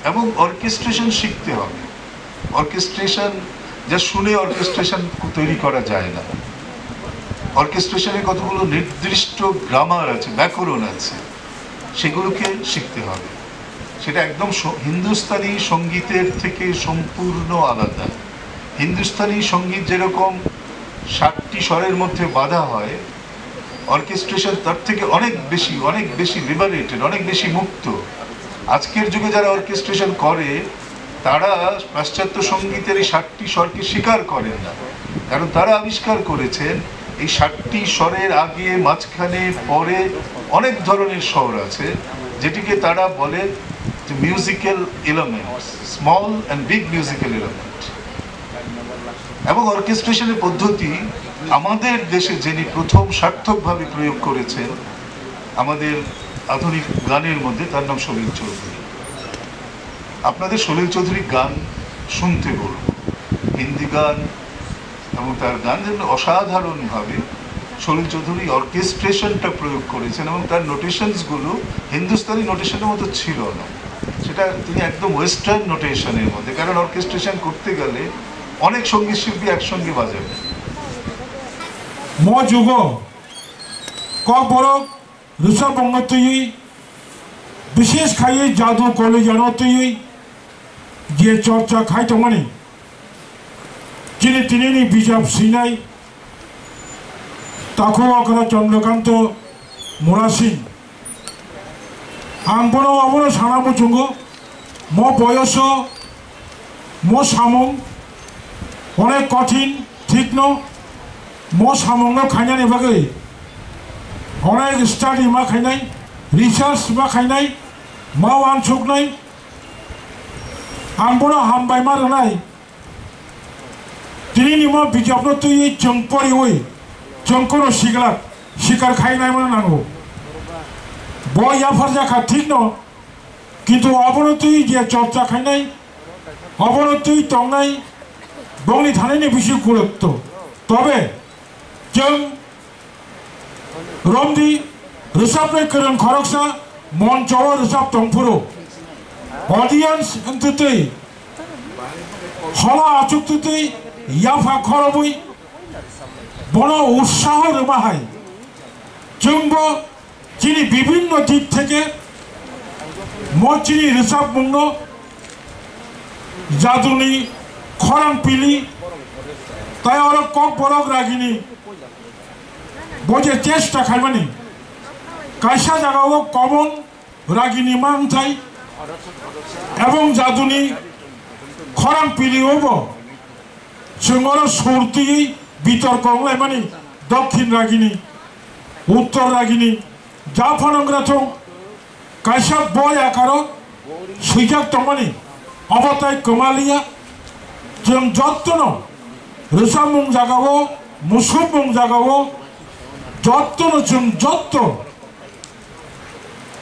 এবং অর্কেস্ট্রেশন শিখতে হবে। অর্কেস্ট্রেশন যা শুনে অর্কেস্ট্রেশন তৈরি করা যায় না। অর্কেস্ট্রেশনের কতগুলো নির্দিষ্ট গ্রামার আছে, ব্যাকরণ আছে, সেগুলোকে শিখতে হবে। সেটা একদম স- হিন্দুস্তানি সঙ্গীতের থেকে সম্পূর্ণ আলাদা। হিন্দুস্তানি সঙ্গীত যেরকম সাতটি স্বরের মধ্যে বাঁধা হয়, অর্কেস্ট্রেশন তার থেকে অনেক বেশি, অনেক বেশি লিবারেটেড, অনেক বেশি মুক্ত। আজকের যুগে যারা অর্কেস্ট্রেশন করে, তারা পাশ্চাত্য সঙ্গীতের এই সাতটি স্বরকে স্বীকার করেন না, কারণ তারা আবিষ্কার করেছেন এই সাতটি স্বরের আগে, মাঝখানে, পরে অনেক ধরনের স্বর আছে, যেটিকে তারা বলে musical elements, small and big musical element. এবং অর্কেস্ট্রেশনের পদ্ধতি আমাদের দেশে যিনি প্রথম সার্থকভাবে প্রয়োগ করেছেন আমাদের আধুনিক গানের মধ্যে, তার নাম সলিল চৌধুরী। আপনাদের সলিল চৌধুরীর গান শুনতে বলব, হিন্দি গান এবং তার গান, যেমন অসাধারণভাবে সলিল চৌধুরী অর্কেস্ট্রেশনটা প্রয়োগ করেছেন এবং তার নোটেশনসগুলো হিন্দুস্তানি নোটেশনের মতো ছিল না, সেটা তিনি একদম ওয়েস্টার্ন নোটেশনের মধ্যে, কারণ অর্কেস্ট্রেশন করতে গেলে অনেক সঙ্গীত শিল্পী একসঙ্গে বাজাবে। Mo jugo Kokborok rwchapmungno twiwi, bishesh khaiwi jadu kolejano twiwi je chorcha khai tongmani, chini tinini bijap swinai Takhuk okra Chandrakanta Murasing. Ang bono obono sana muchungo, mo boyoso, mo samung onek kothin, thikno, mo samungno khainani bagwi onek study ma khainai, research ma khainai, ma wansuknai. Ang bono hambai ma rwnai. Tini ni mo bijapno twiwi chwng poriwi, Tongkoro siglak sikar khainai mano nango. Bo yapharjakha thikno, kintu obono twi je chorcha khainai, obono twi tongnai, bongni thanini bisi gurutto. Tobe chwng romdi rwchapnai kwrwng khoroksa moncho o rwchap tongphuru, audience wngtwi twi hola achuk twi twi yapha khorobwi bono utsaho rwma hai, chwngbo chini bibhinno dik theke mo chini rwchapmungno jaduni khorang pili tai oro Kokborok ragini bo je chesta khaimani, kaisa jagao common ragini mangthai ebong jaduni khorang piliobo chwng oro sur twiwi bitorko wnglaimani dokhin ragini, uttor ragini, ja phano wngkha thung kaisa boi akaro swijak tongmani, obo tai kwmaliya. Chwng jottono rwchapmung jagao, musukmung jagao jottono chwng jotto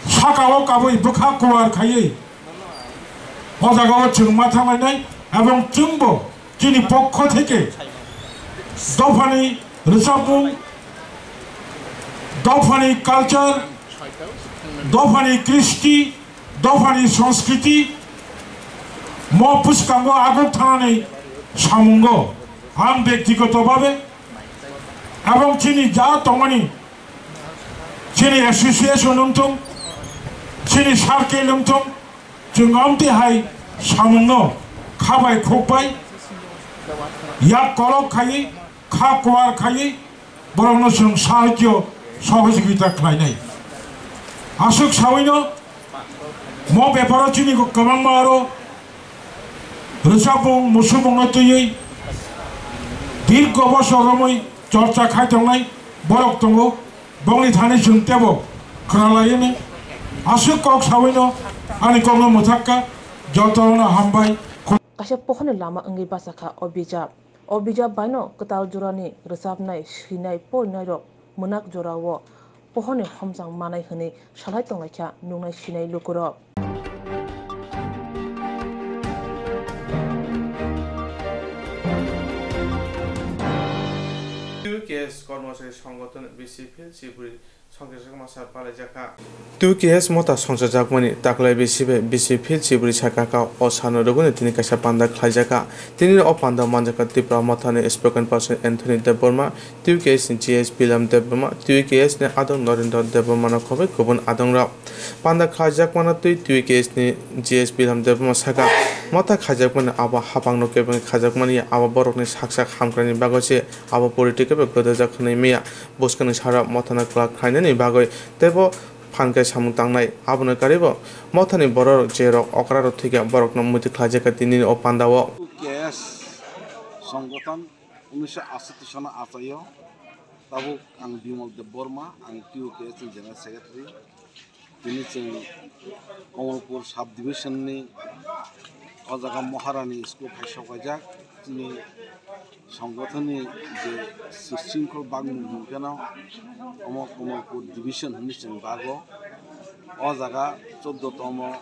sakao kabui bwkha kuar khaiwi o jagao chwng ma thanglainai, ebong chwngbo chini pokho theke dophani rwchapmung, dophani culture, dophani kristi, dophani sanskriti mo bwskango aguk thanani samungo ang bektigoto babe ebong chini ja tongmani chini association wngthung, chini circle wngthung, chwng amtwi hai samungno khabai khukbai yak kolok khaiwi kha kuar khaiwi borokno chwng sahajyo sohojogita khlainai. Aswk sawino mo beparo chini kwbangma aro rwchapmung musukmungno twiwi dirgo bosor romwi chorcha khai tongnai borok tongo. Bongni thani chwng tebo khwnalaiyani aswk kok sawino ani kokno mwthakka. Jotono hambai. Kaisa pohorni lama wngwi bachakha o bijap. O bijap baino kwtal jorani rwchapnai, swinai, porinairok mwnak jorao pohorni homchang manai hwnwi salai tonglaikha nuknai sinai lukurok. T U K S Kormosari Songothon B C Phil Sibri Songkirjakma sal palaijakha. T U K S motha songchajakmani taklai bisi bai bisi phil chibri sakha kha. O sano rwgwini tini kaisa panda khlaijakha. Tini o panda manjakha Tripura mothani spokesperson Anthony Debbarma, T U K S ni G S Bilam Debbarma, T U K S ni adong Narendra Debbarma no khobwi kubun adongrok. Panda khlaijakmano twi T U K S ni G S Bilam Debbarma sakha, motha khaijakmani abo hapangno kebengwi khaijakmani ya, abo borokni sak sak hamkraini bagwi se, abo political bai gwdajak hwnwi maya. Bwskangni sara mothano kwlak khlainani bagwi teibo phan khe samung tangnai. Aboni karibo mothani bororok je rok okra rok thwikha borokno muitu khlaijakha tinini o pandao. T U K S Songothon unisho atsatti sono achaio. Tabuk ang Bimal Debbarma, ang T U K S ni General Secretary. Tini chwng Kamalpur Sub Division ni o jaga Maharani school phai sok paijak. Chini Songothon ni je srishtinkol bagmung hwnkheno omo Kamalpur Division hwnwi chwng bago. O jaga choddo tomo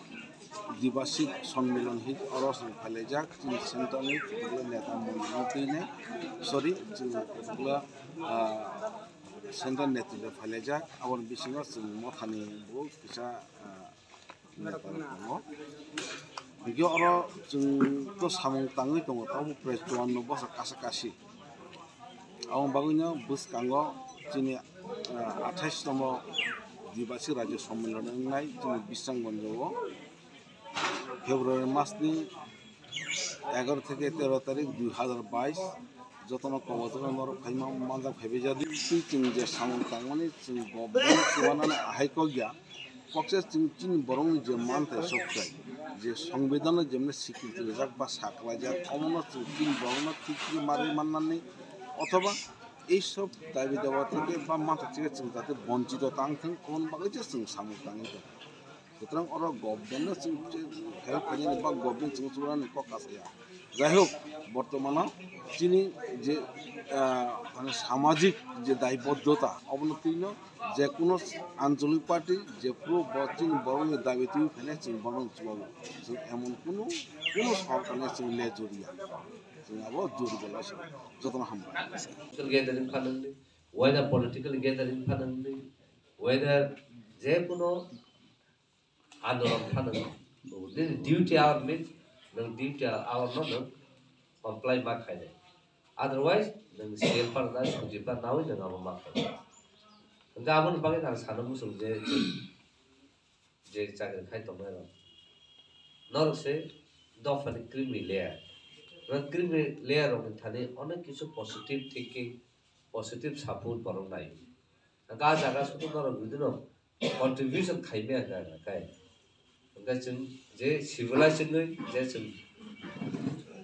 Dibasik Sonmilon hi oro chwng phailaijak. Chini center ni kutugla neta moni no twi ne, sorry, chini kutugla, ah, center netrito phailaijak. Aboni bisingo chwng mothani bo kisa, ah, neta rok tongo. Hingke oro chwng to samung tangwi tongo, tabuk prai chuanno bosor kasa kasi. Aboni bagwino bwskango chini, ah, athais tomo Dibasik Rajyo Sommilon wngnai chini Bisramganjo o February mas ni egaro theke tero tarik dui hazar bais jotono kobor jotono norok phaima manjak phaibai jadi. Twi chwng je samung tangmani chwng government chubanani ahai kok ya. Kokse chwng chini borokni je manthai sokchai, je songbidano jemne sikirti rijak ba saklaijak, omono chwng chini borokno thik khe manwi mannani othoba ei sob dabi dawa theke ba mantha theke chwng jate bonchito tang thwng, oboni bagwi se chwng samung tangwi tongo. Sutrang oro government no chwng help khainani ba government chwng chubanani kok kasaya. Jai hok, bortomano chini je, ah, mane samajik je daiboddota, obono twino je kuno ancholik party je phuru bo chini borokni dabi twi phene chwng bono chwlao. Chwng emon kuno, kuno sorkarni chwng le joriya. Chwng abo jori bola se jotono hambai. Gathering phanangni, whether political gathering phanangni, whether je kuno andolon kha nwng, nini duty hour means nwng duty hour no nwng comply ma khainai. Otherwise, nwng C L par na, suji par nawi nwng abo ma khainai. Hwnkhe aboni bagwi ang sana muchung je, je chakri khai tongnai rok. Norok se dophani creamy layer. Nwng creamy layer rokni thani onek kisu positive thinking, positive support borok nai. Hwnkhe ah jaga sudu norok bidino contribution khaimaya hwnkhe ang kai. Hwnkhe chwng je civilized wngwi je chwng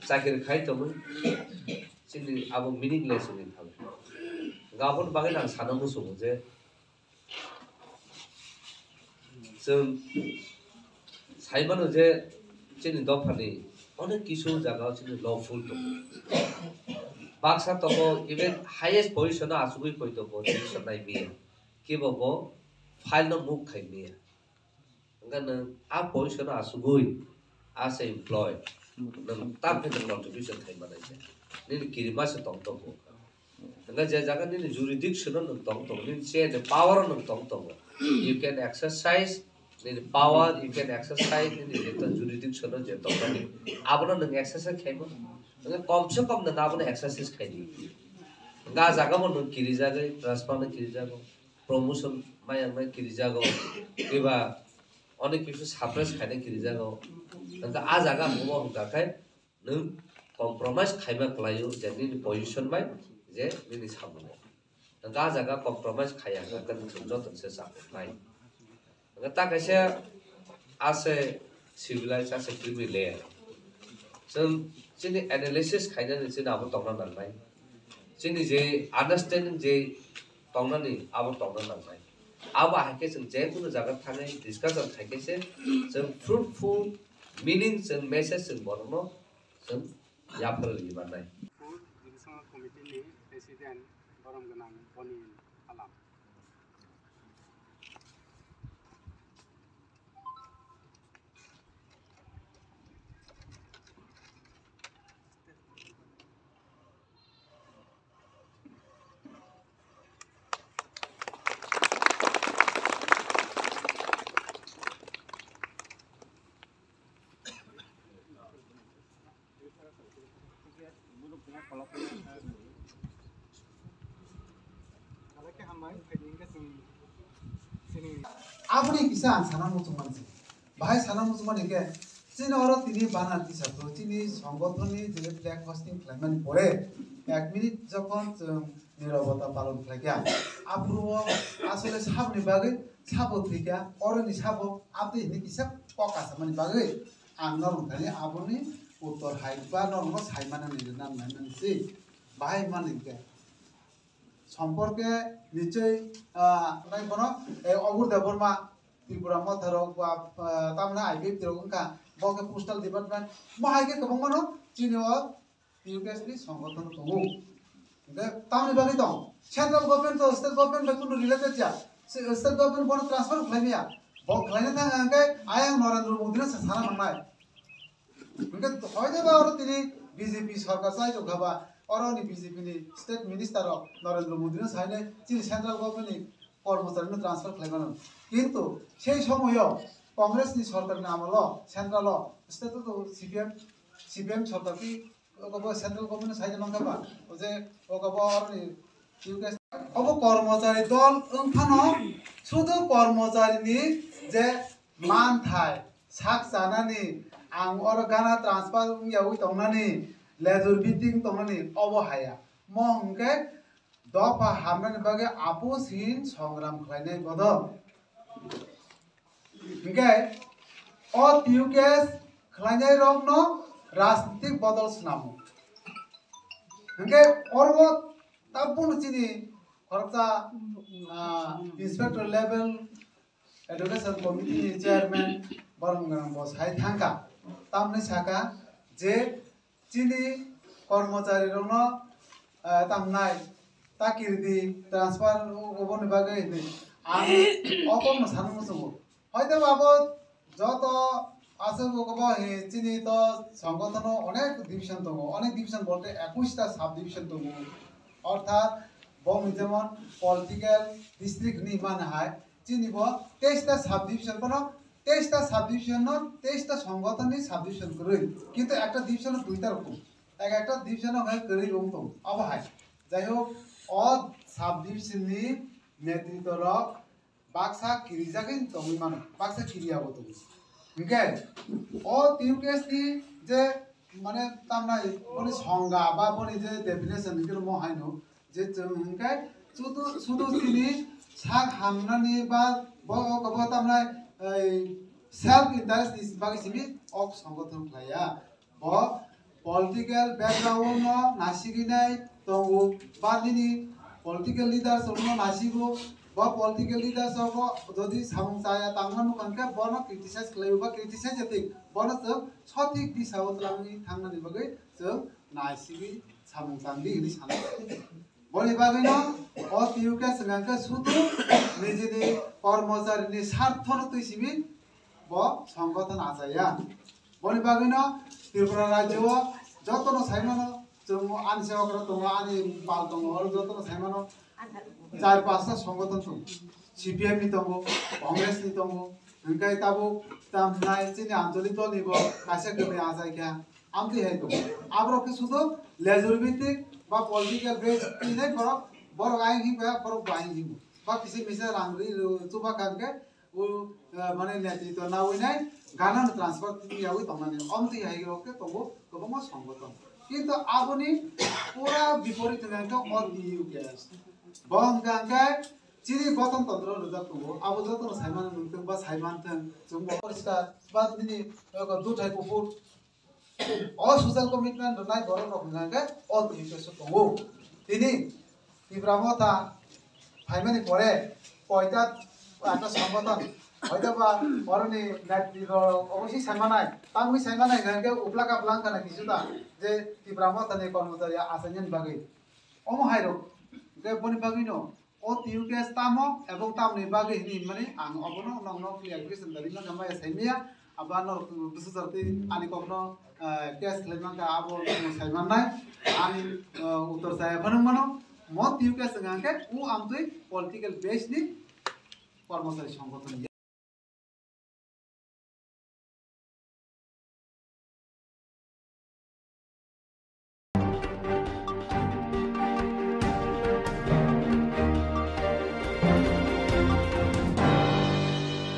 chakiri khai tongwi chini abo meaningless wngwi thango. Hwnkhe aboni bagwi ang sana muchungo je chwng sai mano je chini dophani onek kisu jaga o chini lawful tongo. Baksa tongo even highest position o achugwi poi tongo, decision nai miya. Kebo bo file no move khai miya. Hwnkhe nwng a position o asugwi as a employee nwng tamkhe nwng contribution khai manai se. Nini kirima se tong tongo. Hwnkhe je jaga nini jurisdiction o nwng tong tongo, nini chair ni power o nwng tong tongo. You can exercise nini power, you can exercise nini jeto jurisdiction o je tongmani. Abono nwng exercise khaimo. Hwnkhe kom se kom nwng abono exercise khai di. Hwnkhe a jaga bo nwng kirijagwi, transfer no kirijago. Promotion maya wngmani kirijago, eba onek kisu suppress khaina kirijago. Hwnkhe a jaga ang omo hwnkha khe nwng compromise khaima kwlaio je nini position bai je nini samung. Hwnkhe a jaga compromise khaiya hwnkhe nwng joto se chaknai. Hwnkhe ta kaisa ase civilized, ase creamy layer. Chwng chini analysis khainani chini abo tongna nangnai. Chini je understanding je tongnani abo tongna nangnai. Abo hai khe chwng je kunu jaga thangwi discussion khai khe se chwng fruitful meaning, chwng message chwng borokno chwng yaphar rwui mannai. Divisional Committee ni President borom gwnang Boni Alam. Aboni kisa ang sana muchung mansi. Bahai sana muchung mani khe, chini oro tini bana tisa to, chini songothon ni tini flag hosting khlaimani pore, ek minute jokhon chwng nirobota palon khlaikha. Aphuru o asole saboni bagwi sabo thwikha, oro ni sabo abdi hini kisa kok asamani bagwi ang norok thani aboni uttor hai ba norok sai manani rwna nai mansi. Bahai mani khe. Somporke nichoi, ah, nai bono, eh, Obur Debbarma, Tripura Motha rok ba, ah, tamni I P F T rok wngkha, bo khe postal department, mo hai khe kwbangma no chini o T U K S ni songothon tongo. Hingkhe tamni bagwi tong, central government to state government bai kunu related ya, se-, state government bono transfer khlai maya, bo khlaina thang hingkhe ayang Narendra Modi no sa sana nangnai. Hingke hoide ba oro tini B J P sarkar chai tongkha ba, oro ni B J P ni state minister rok Narendra Modi no saine chini central government ni kormochari no transfer khlai mano. Kintu sei somoyo Congress ni sarkar ni amolo central o state o C P M, C P M sarkar ki ogo bo central government no saine mankha ba, o je ogo bo oro ni U K obo kormochari dol wng phano sudu kormochari ni je manthai sak chanani, ang oro gana transfer wngyawi tongnani, lejur biting tongnani, obo haya. Mo hwnkhe dopha hamnani bagwi apus hin songram khlainai bodol. Hwnkhe o T U K S khlainai rokno rajnitik bodol swnamo. Hwnkhe oro tabukno chini khoroksa, ah, inspector level Education Committee ni chairman borom gwnang bo sai thangkha, tamni saka je Chini kormochari rokno, eh, tamnai ta kiridi transfer oboni bagwi hinwi ang o kokno sanwi muchungo. Hoito ba bo joto aswk bo bo hi chini to songothono onek division tongo, onek division bolte ekush ta sub division tongo. Orthat bo mui jemon political district hinwi mano hai, chini bo teis ta sub division, kono teis ta sub division no teis ta songothon ni sub division kwrwi, kintu ekta division no duita rok tongo, ek ekta division no hai kwrwi rok tongo. Abo hai, jai hok, o sub division ni netritwa rok baksa kirijagwi tongwi mano, baksa kiriya bo tongo. Hinkhe o T U K S ni je, mane, tamnai boni songga ba boni je definition hinkhe mo haino je chwng hinkhe sudu, sudu chini sak hamnani ba bo, bo, bo tamnai ei self interest ni bagwi simi ok songothono khlaiya. Bo political background no nasigwi nai tongo, ba nini political leaders rok no nasigo, ba political leaders rok bo jodi samung chaya tangma nukha khe bono criticize khlai ba criticize ya thik, bono chwng sothik disa o twlangwi thangnani bagwi chwng naisigwi samung tangdi hinwi sana. Boni bagwino o T U K S wngkha khe sudu nijini kormocharini sarthono twi simi bo songgothon achaiya. Boni bagwino Tripura rajyo o jotono saimano, chwng ani se okra tongo, ani pal tongo, oro jotono saimano char pasta songgothon tongo. C P M ni tongo, Congress ni tongo, hwnkhe tabuk tamnai chini anchalik dol ni bo kaisa kwrwi achai kha. Amtwi hai tongo. Aborok khe sudu lejur bhitik ba political base twi nai borok, borok ayang himba, borok bo ayang himba. Ba kisi misa rang ri ru chuba kha hwnkhe u, eh, mane netritwa nawi nai gana no transfer twi yawi tongnani. Amtwi hai rok khe tongo kwbangma songgothon. Kintu aboni pura biporit hwnkhe o T U K S. Bo hwnkha hwnkhe chini gotontontro rwjak tongo. Abo jotono saimano nung thung ba saimanthung. Chwngbo poriskar ba nini, eh, duthai kuphur. O social commitment rwnai borok rok hwnka hwnkhe o T U K S o tongo. Tini Tipra Motha phaimani pore koita ata songgothon hoito ba oroni netri rok obosi saimanai, tamwi saimanai hwnkhe upla kapla wngkha na kisu da je Tipra Motha ni kormochari achaini bagwi. Omo hai rok hwnkhe boni bagwino o T U K S tamo ebong tamoni bagwi hinwi hinmani ang obono nokno clarification dali mankha maya saimaya. Abo ano bwsajak twi ani kokno, eh, case khlai mankha, abo nwng sai mannai. Ani, eh, uttor chaya phano mano. Mo T U K S wngkha khe u amtwi political base ni kormochari songgothon ya.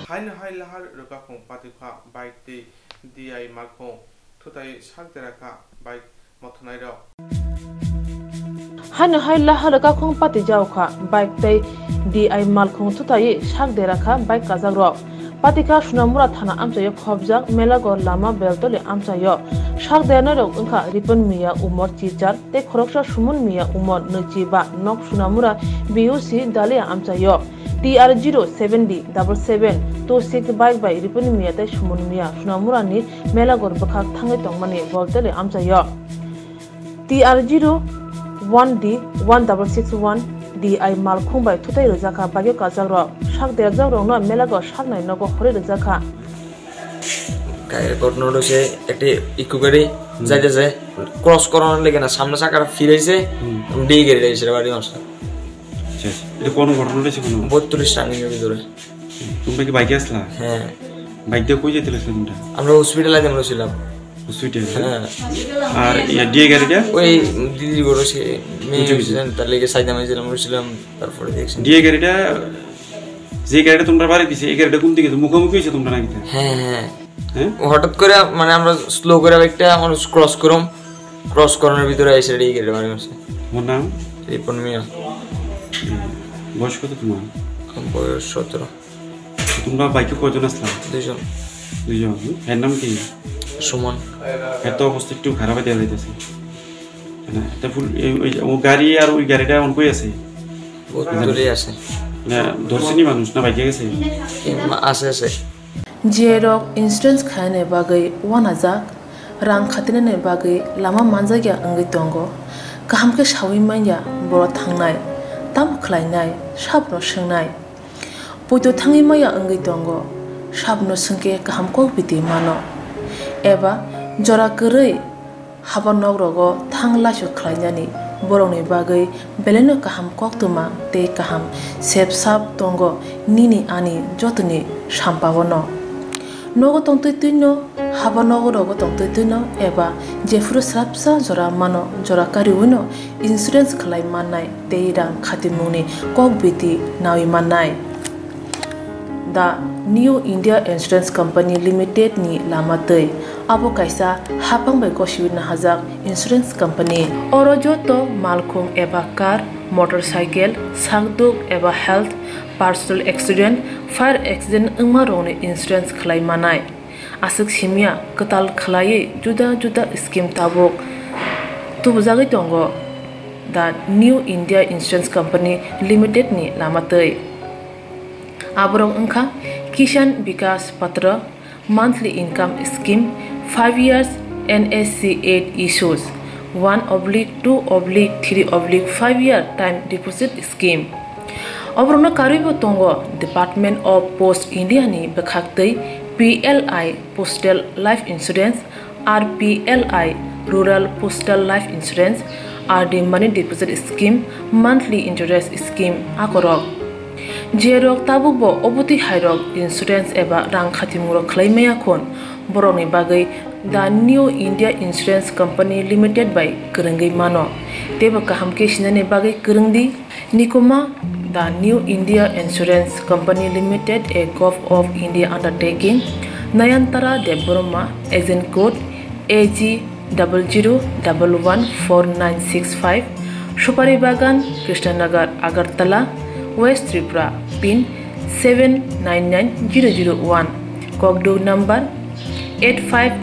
Haino hai lahar rwkakhung patikha bike tei D I malkhung thutai sak dera kha bike mothanairok. Haino hai lahar rwkakhung patijao kha bike tei D I malkhung thutai sak dera kha bike kajakrok. Patikha Sunamura thana amchaio khobjak Melagor lama Beltoli amchaio. Sak dernairok wngkha Ripon Miya umor chichar tei khoroksa Sumun Miya umor nwichi ba nok Sunamura B U C Dalia amchaio. T R zero seven D double seven two six bike bai Ripon Miya tei Sumun Miya Sunamura ni Melagor bwkhak thangwi tongmani Beltoli amchaio. T R zero one D one double six one D I malkhung bai thutai rwjakha bagyo kajakrok. Sak derjakjak rokno Melagor saknai nogo horwi rwjakha. Kairkot no se ekte eco gari jaide je cross koron lege na samne sakar phiraise, D gari dai sira bari masa. এটা কোন ঘটনা হয়েছে কোনো? বত্রিশ রানিং এর ভিতরে। তোমরা কি বাইকে আসলা? হ্যাঁ। বাইক দিয়ে কই যেতে লাগছিল তোমরা? আমরা হসপিটাল আইতে আমরা ছিলাম। হসপিটাল? হ্যাঁ। আর ইয়া, ডিএ গাড়িটা? ওই দিদির ঘরে সে মেয়ে বুঝে, বুঝে। হয়েছিলেন, তার লেগে সাইদাম হয়েছিলাম, আমরা ছিলাম, তারপরে দেখছি। ডিএ গাড়িটা, যে গাড়িটা তোমরা বাড়ি দিছে, এই গাড়িটা কোন দিকে? মুখোমুখি হয়েছে তোমরা নাকি? হ্যাঁ, হ্যাঁ। হ্যাঁ? ও হঠাৎ করে মানে আমরা স্লো করে একটা মানুষ ক্রস করুম, ক্রস করানোর ভিতরে এসে এই গাড়িটা বাড়ি মারছে। তোমার নাম? রিপন মিয়া। হুম। বয়স কত তোমার? আমার বয়স সতেরো। তোমরা বাইকে কয়জন আসলা? দুইজন। দুইজন। এর নাম কি? সুমন। এত অবস্থা একটু খারাপ দেখা যাইতেছে। না, এটা ফুল, এই, ওই, ও গাড়ি আর ওই গাড়িটা অন কই আছে? বহুত দূরে আছে। না, ধরছেনি মানুষ, না বাইকে গেছে? এ, মা-, আছে, আছে। G I rok insurance khainai bagwi uanajak. Rang khatinani bagwi lama manjakya wngwi tongo. Kaham khe saui manya boro thangnai, tamo khlainai, sabono swngnai. Poito thangwi maya wngwi tongo, sabono swngkhe kaham kok biti mano. Eba jora kwrwi haba nogrogo thang laisu khlainani borokni bagwi belaino kaham koktwma tei kaham sep sap tongo nini ani jotoni sampaono. Nogo tongtwi twino, haba nogo rogo tongtwi twino eba jephuru swrapsa jora mano, jora kariwino insurance khlai mannai tei rang khatimungni kok biti naui mannai. The New India Insurance Company Limited ni lama twi. Abo kaisa haphang bai gosiwi nahajak insurance company. Oro joto malkhung eba car, motorcycle, sakduk eba health, personal accident, fire accident wngma rokni insurance khlai manai. Aswk simya kwtal khlaiwi juda juda scheme tabuk tubujagwi tongo The New India Insurance Company Limited ni lama twi. Aborok wngkha Kisan Vikas Patra, monthly income scheme, five years N S C eight issues, one oblique two oblique three oblique five year time deposit scheme. Oborokno karwibo tongo Department of Post India ni bwkhaktwi P L I Postal Life Insurance, R P L I Rural Postal Life Insurance, R D Money Deposit Scheme, Monthly Interest Scheme akorok. Jerok tabukbo obotwi hairok insurance eba rang khatimungrok khlai maya khun, borokni bagwi The New India Insurance Company Limited bai kwrwngwi mano, teibo kaham khe sinani bagwi kwrwng di. Nikuma, The New India Insurance Company Limited, a Govt of India undertaking, Nayantara Debbarma, agent code A G double zero double one four nine six five, Supari Bagan, Krishnanagar, Agartala, West Tripura, pin seven nine nine zero zero one, Kokduk number eight five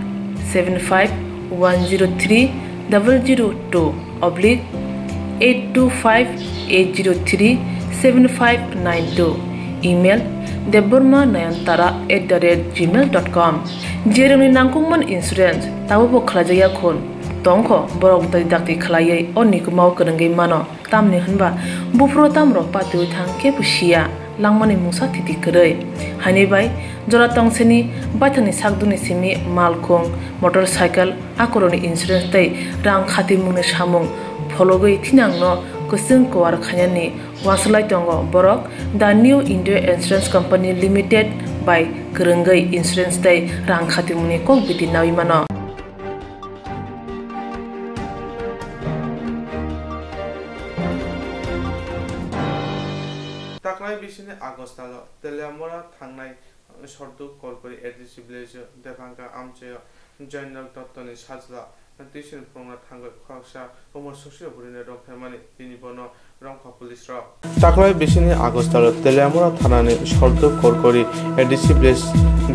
seven five one zero three double zero two oblique eight two five eight zero three seven five nine two, email debbarma nayantara at the rate gmail dot com. Jerokni nangkukmani insurance tabukbo khlaijakya khun tongkho, borok dakti khlaiwi o nikumao kwrwngwi mano. Tamni hwnba buphuru tamrok patiui thang kebo siya, langmani mungsa thiti kwrwi. Haini bai jora tongseni baithangni sakdukni simi malkhung, motorcycle, akorokni insurance tei rang khatimungni samung phologwi thinangno kwchwng kuar khainani uansuk lai tongo borok The New India Insurance Company Limited bai kwrwngwi insurance tei rang khatimungni kok biti naui mano. Taklai bisini Agostalo Teliamura thangnai Sorduk Korkori A D C village Debanga amchaio Joynath Dottoni sajla tuition phurungna thangwi khoroksa umor sukse bwrwino romphemani tini bono romkha police rok. Taklai bisini Agostalo Teliamura thanani Sorduk Korkori A D C village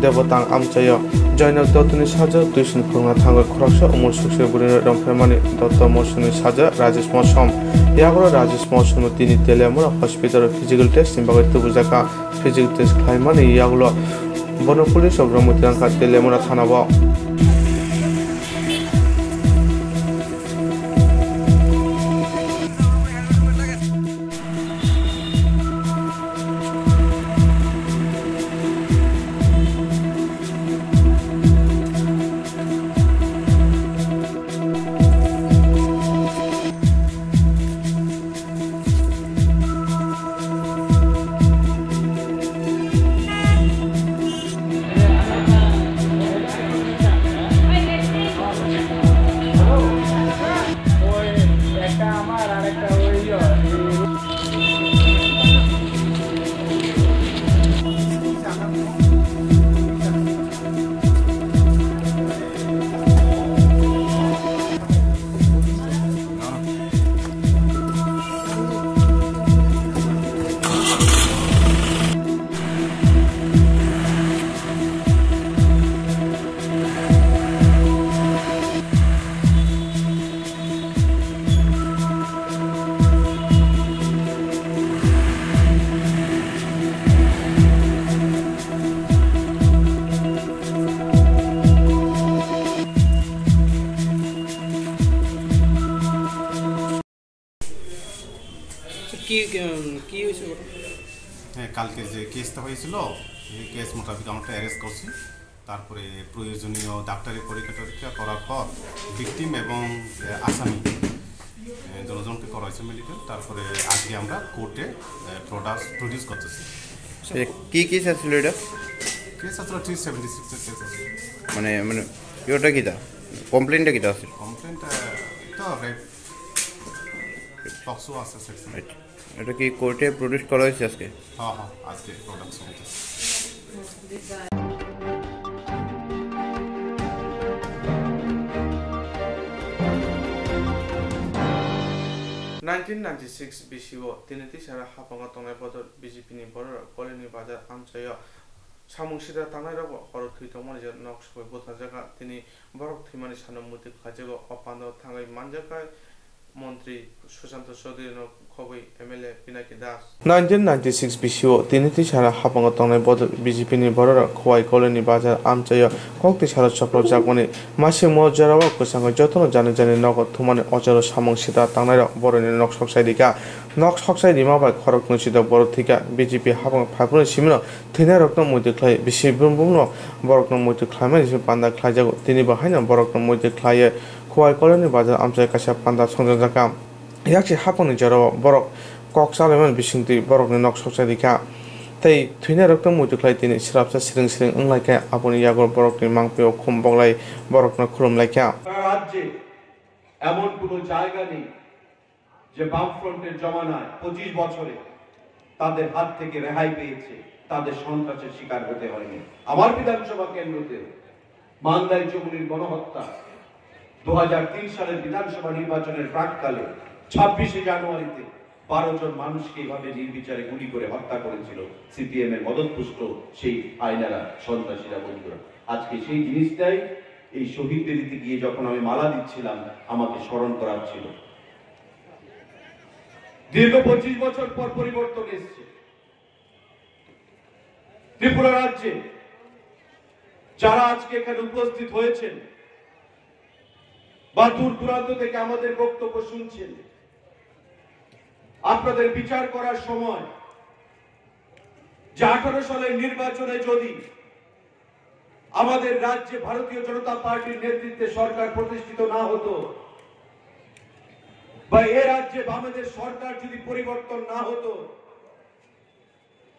Debotang amchaio Joynath Dottoni sajla tuition phurungna thangwi khoroksa umor sukse bwrwino romphemani Dotto Mosomni sajla Rajesh Mosom. Yagulo Rajesh Mosom tini Teliamura hospital physical test ni bagwi tubujaka. Physical test khlaimani yagulo bono police rok romwi twlang kha Teliamura thana o. কি, উম, কি হয়েছে ওটা? হ্যাঁ, কালকে যে কেসটা হয়েছিল, এই কেস মোতাবেক আমরা অ্যারেস্ট করছি। তারপরে প্রয়োজনীয় ডাক্তারি পরীক্ষা টরীক্ষা করার পর ভিকটিম এবং, এ, আসামি, এ, দুজনকে করা হয়েছে মেডিকেল। তারপরে আজকে আমরা কোর্টে, এ, প্রোডাক্ট প্রডিউস করতেছি। এ, কি কেস আছিল এটা? কেস আসলে থ্রি সেভেন্টি সিক্সের কেস আছে। মানে, মানে, ওটা কিতা? কমপ্লেনটা কিতা আছিল? কমপ্লেনটা তো রেপ, পক্সো আছে সেকশন। আচ্ছা, এটা কি কোর্টে প্রডিউস করা হয়েছে আজকে? হ্যাঁ, হ্যাঁ, আজকে প্রোডাকশন হইতেছে। Nineteen ninety-six bisio tini tisara hapango tongnai bodol B J P ni bororok Kolini Bazar amchaio samung sida tangnai rogo horo thwi tongmani je nok sogwi butharjak kha. Tini borok thwimani sano muitu khlaijago. O pandao thangwi manjakha Montri Sushanta Chaudhary no khobwi M L A Pinaki Das. Nineteen ninety-six bisio tini tisara hapango tongnai bodol B J P ni bororok Khowai Kolini Bazar amchaio kok tisaro chopropjakmani masingmo jorao kwchangwi jotono jani jani nogo thumani o jorao samung sida tangnairok borokni nok soksai rikha. Nok soksai rima bai khoroknwi sidok borok thwikha. B J P haphang phaiphuru simino thwinairokno muitu khlai bisi brum brumno borokno muitu khlaimani simi panda khlaijago. Tini bo haino borokno muitu khlaiwi Khowai Kolini Bazar amchai kaisa panda songjakjakha. Yakchi haphangni jorao borok kok chalaimani bisingtwi borokni nok soksai rikha. Tei thwinairokno muitu khlai tini swrapsa siring siring wnglaikha. Aboni yago borokni mangpio khum boglai borokno khulumlaikha. সারা রাজ্যে এমন কোনো জায়গা নেই যে বামফ্রন্টের জমানায় পঁচিশ বছরে তাদের হাত থেকে রেহাই পেয়েছে, তাদের সন্ত্রাসের শিকার হতে হয়নি। আমার বিধানসভা কেন্দ্রতে মান্দাই চৌমুহনীর গণহত্যা, দু হাজার তিন সালের বিধানসভা নির্বাচনের প্রাককালে ছাব্বিশে জানুয়ারিতে বারো জন মানুষকে এভাবে নির্বিচারে গুলি করে হত্যা করেছিল সিপিএম এর মদতপুষ্ট সেই হায়নারা, সন্ত্রাসীরা, বন্ধুরা। আজকে সেই জিনিসটাই এই শহীদদের দিতে গিয়ে যখন আমি মালা দিচ্ছিলাম, আমাকে স্মরণ করাচ্ছিল। দীর্ঘ পঁচিশ বছর পর পরিবর্তন এসছে ত্রিপুরা রাজ্যে। যারা আজকে এখানে উপস্থিত হয়েছেন বা দূর দূরান্ত থেকে আমাদের বক্তব্য শুনছেন, আপনাদের বিচার করার সময় যে আঠারো সালের নির্বাচনে যদি আমাদের রাজ্যে ভারতীয় জনতা পার্টির নেতৃত্বে সরকার প্রতিষ্ঠিত না হতো বা এ রাজ্যে বামেদের সরকার যদি পরিবর্তন না হতো,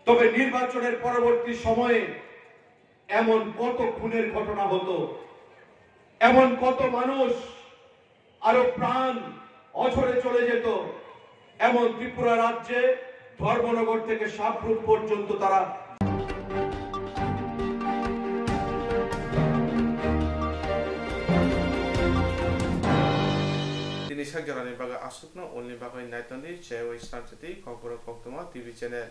তবে নির্বাচনের পরবর্তী সময়ে এমন কত খুনের ঘটনা হতো, এমন কত মানুষ আরো প্রাণ অঝরে চলে যেত, এমন ত্রিপুরা রাজ্যে ধর্মনগর থেকে সাবরুম পর্যন্ত তারা Tini sak jorani bagwi aswkno ulni bagwi naitandi, chaiwi snamchati, Kokborok Koktwma T V channel.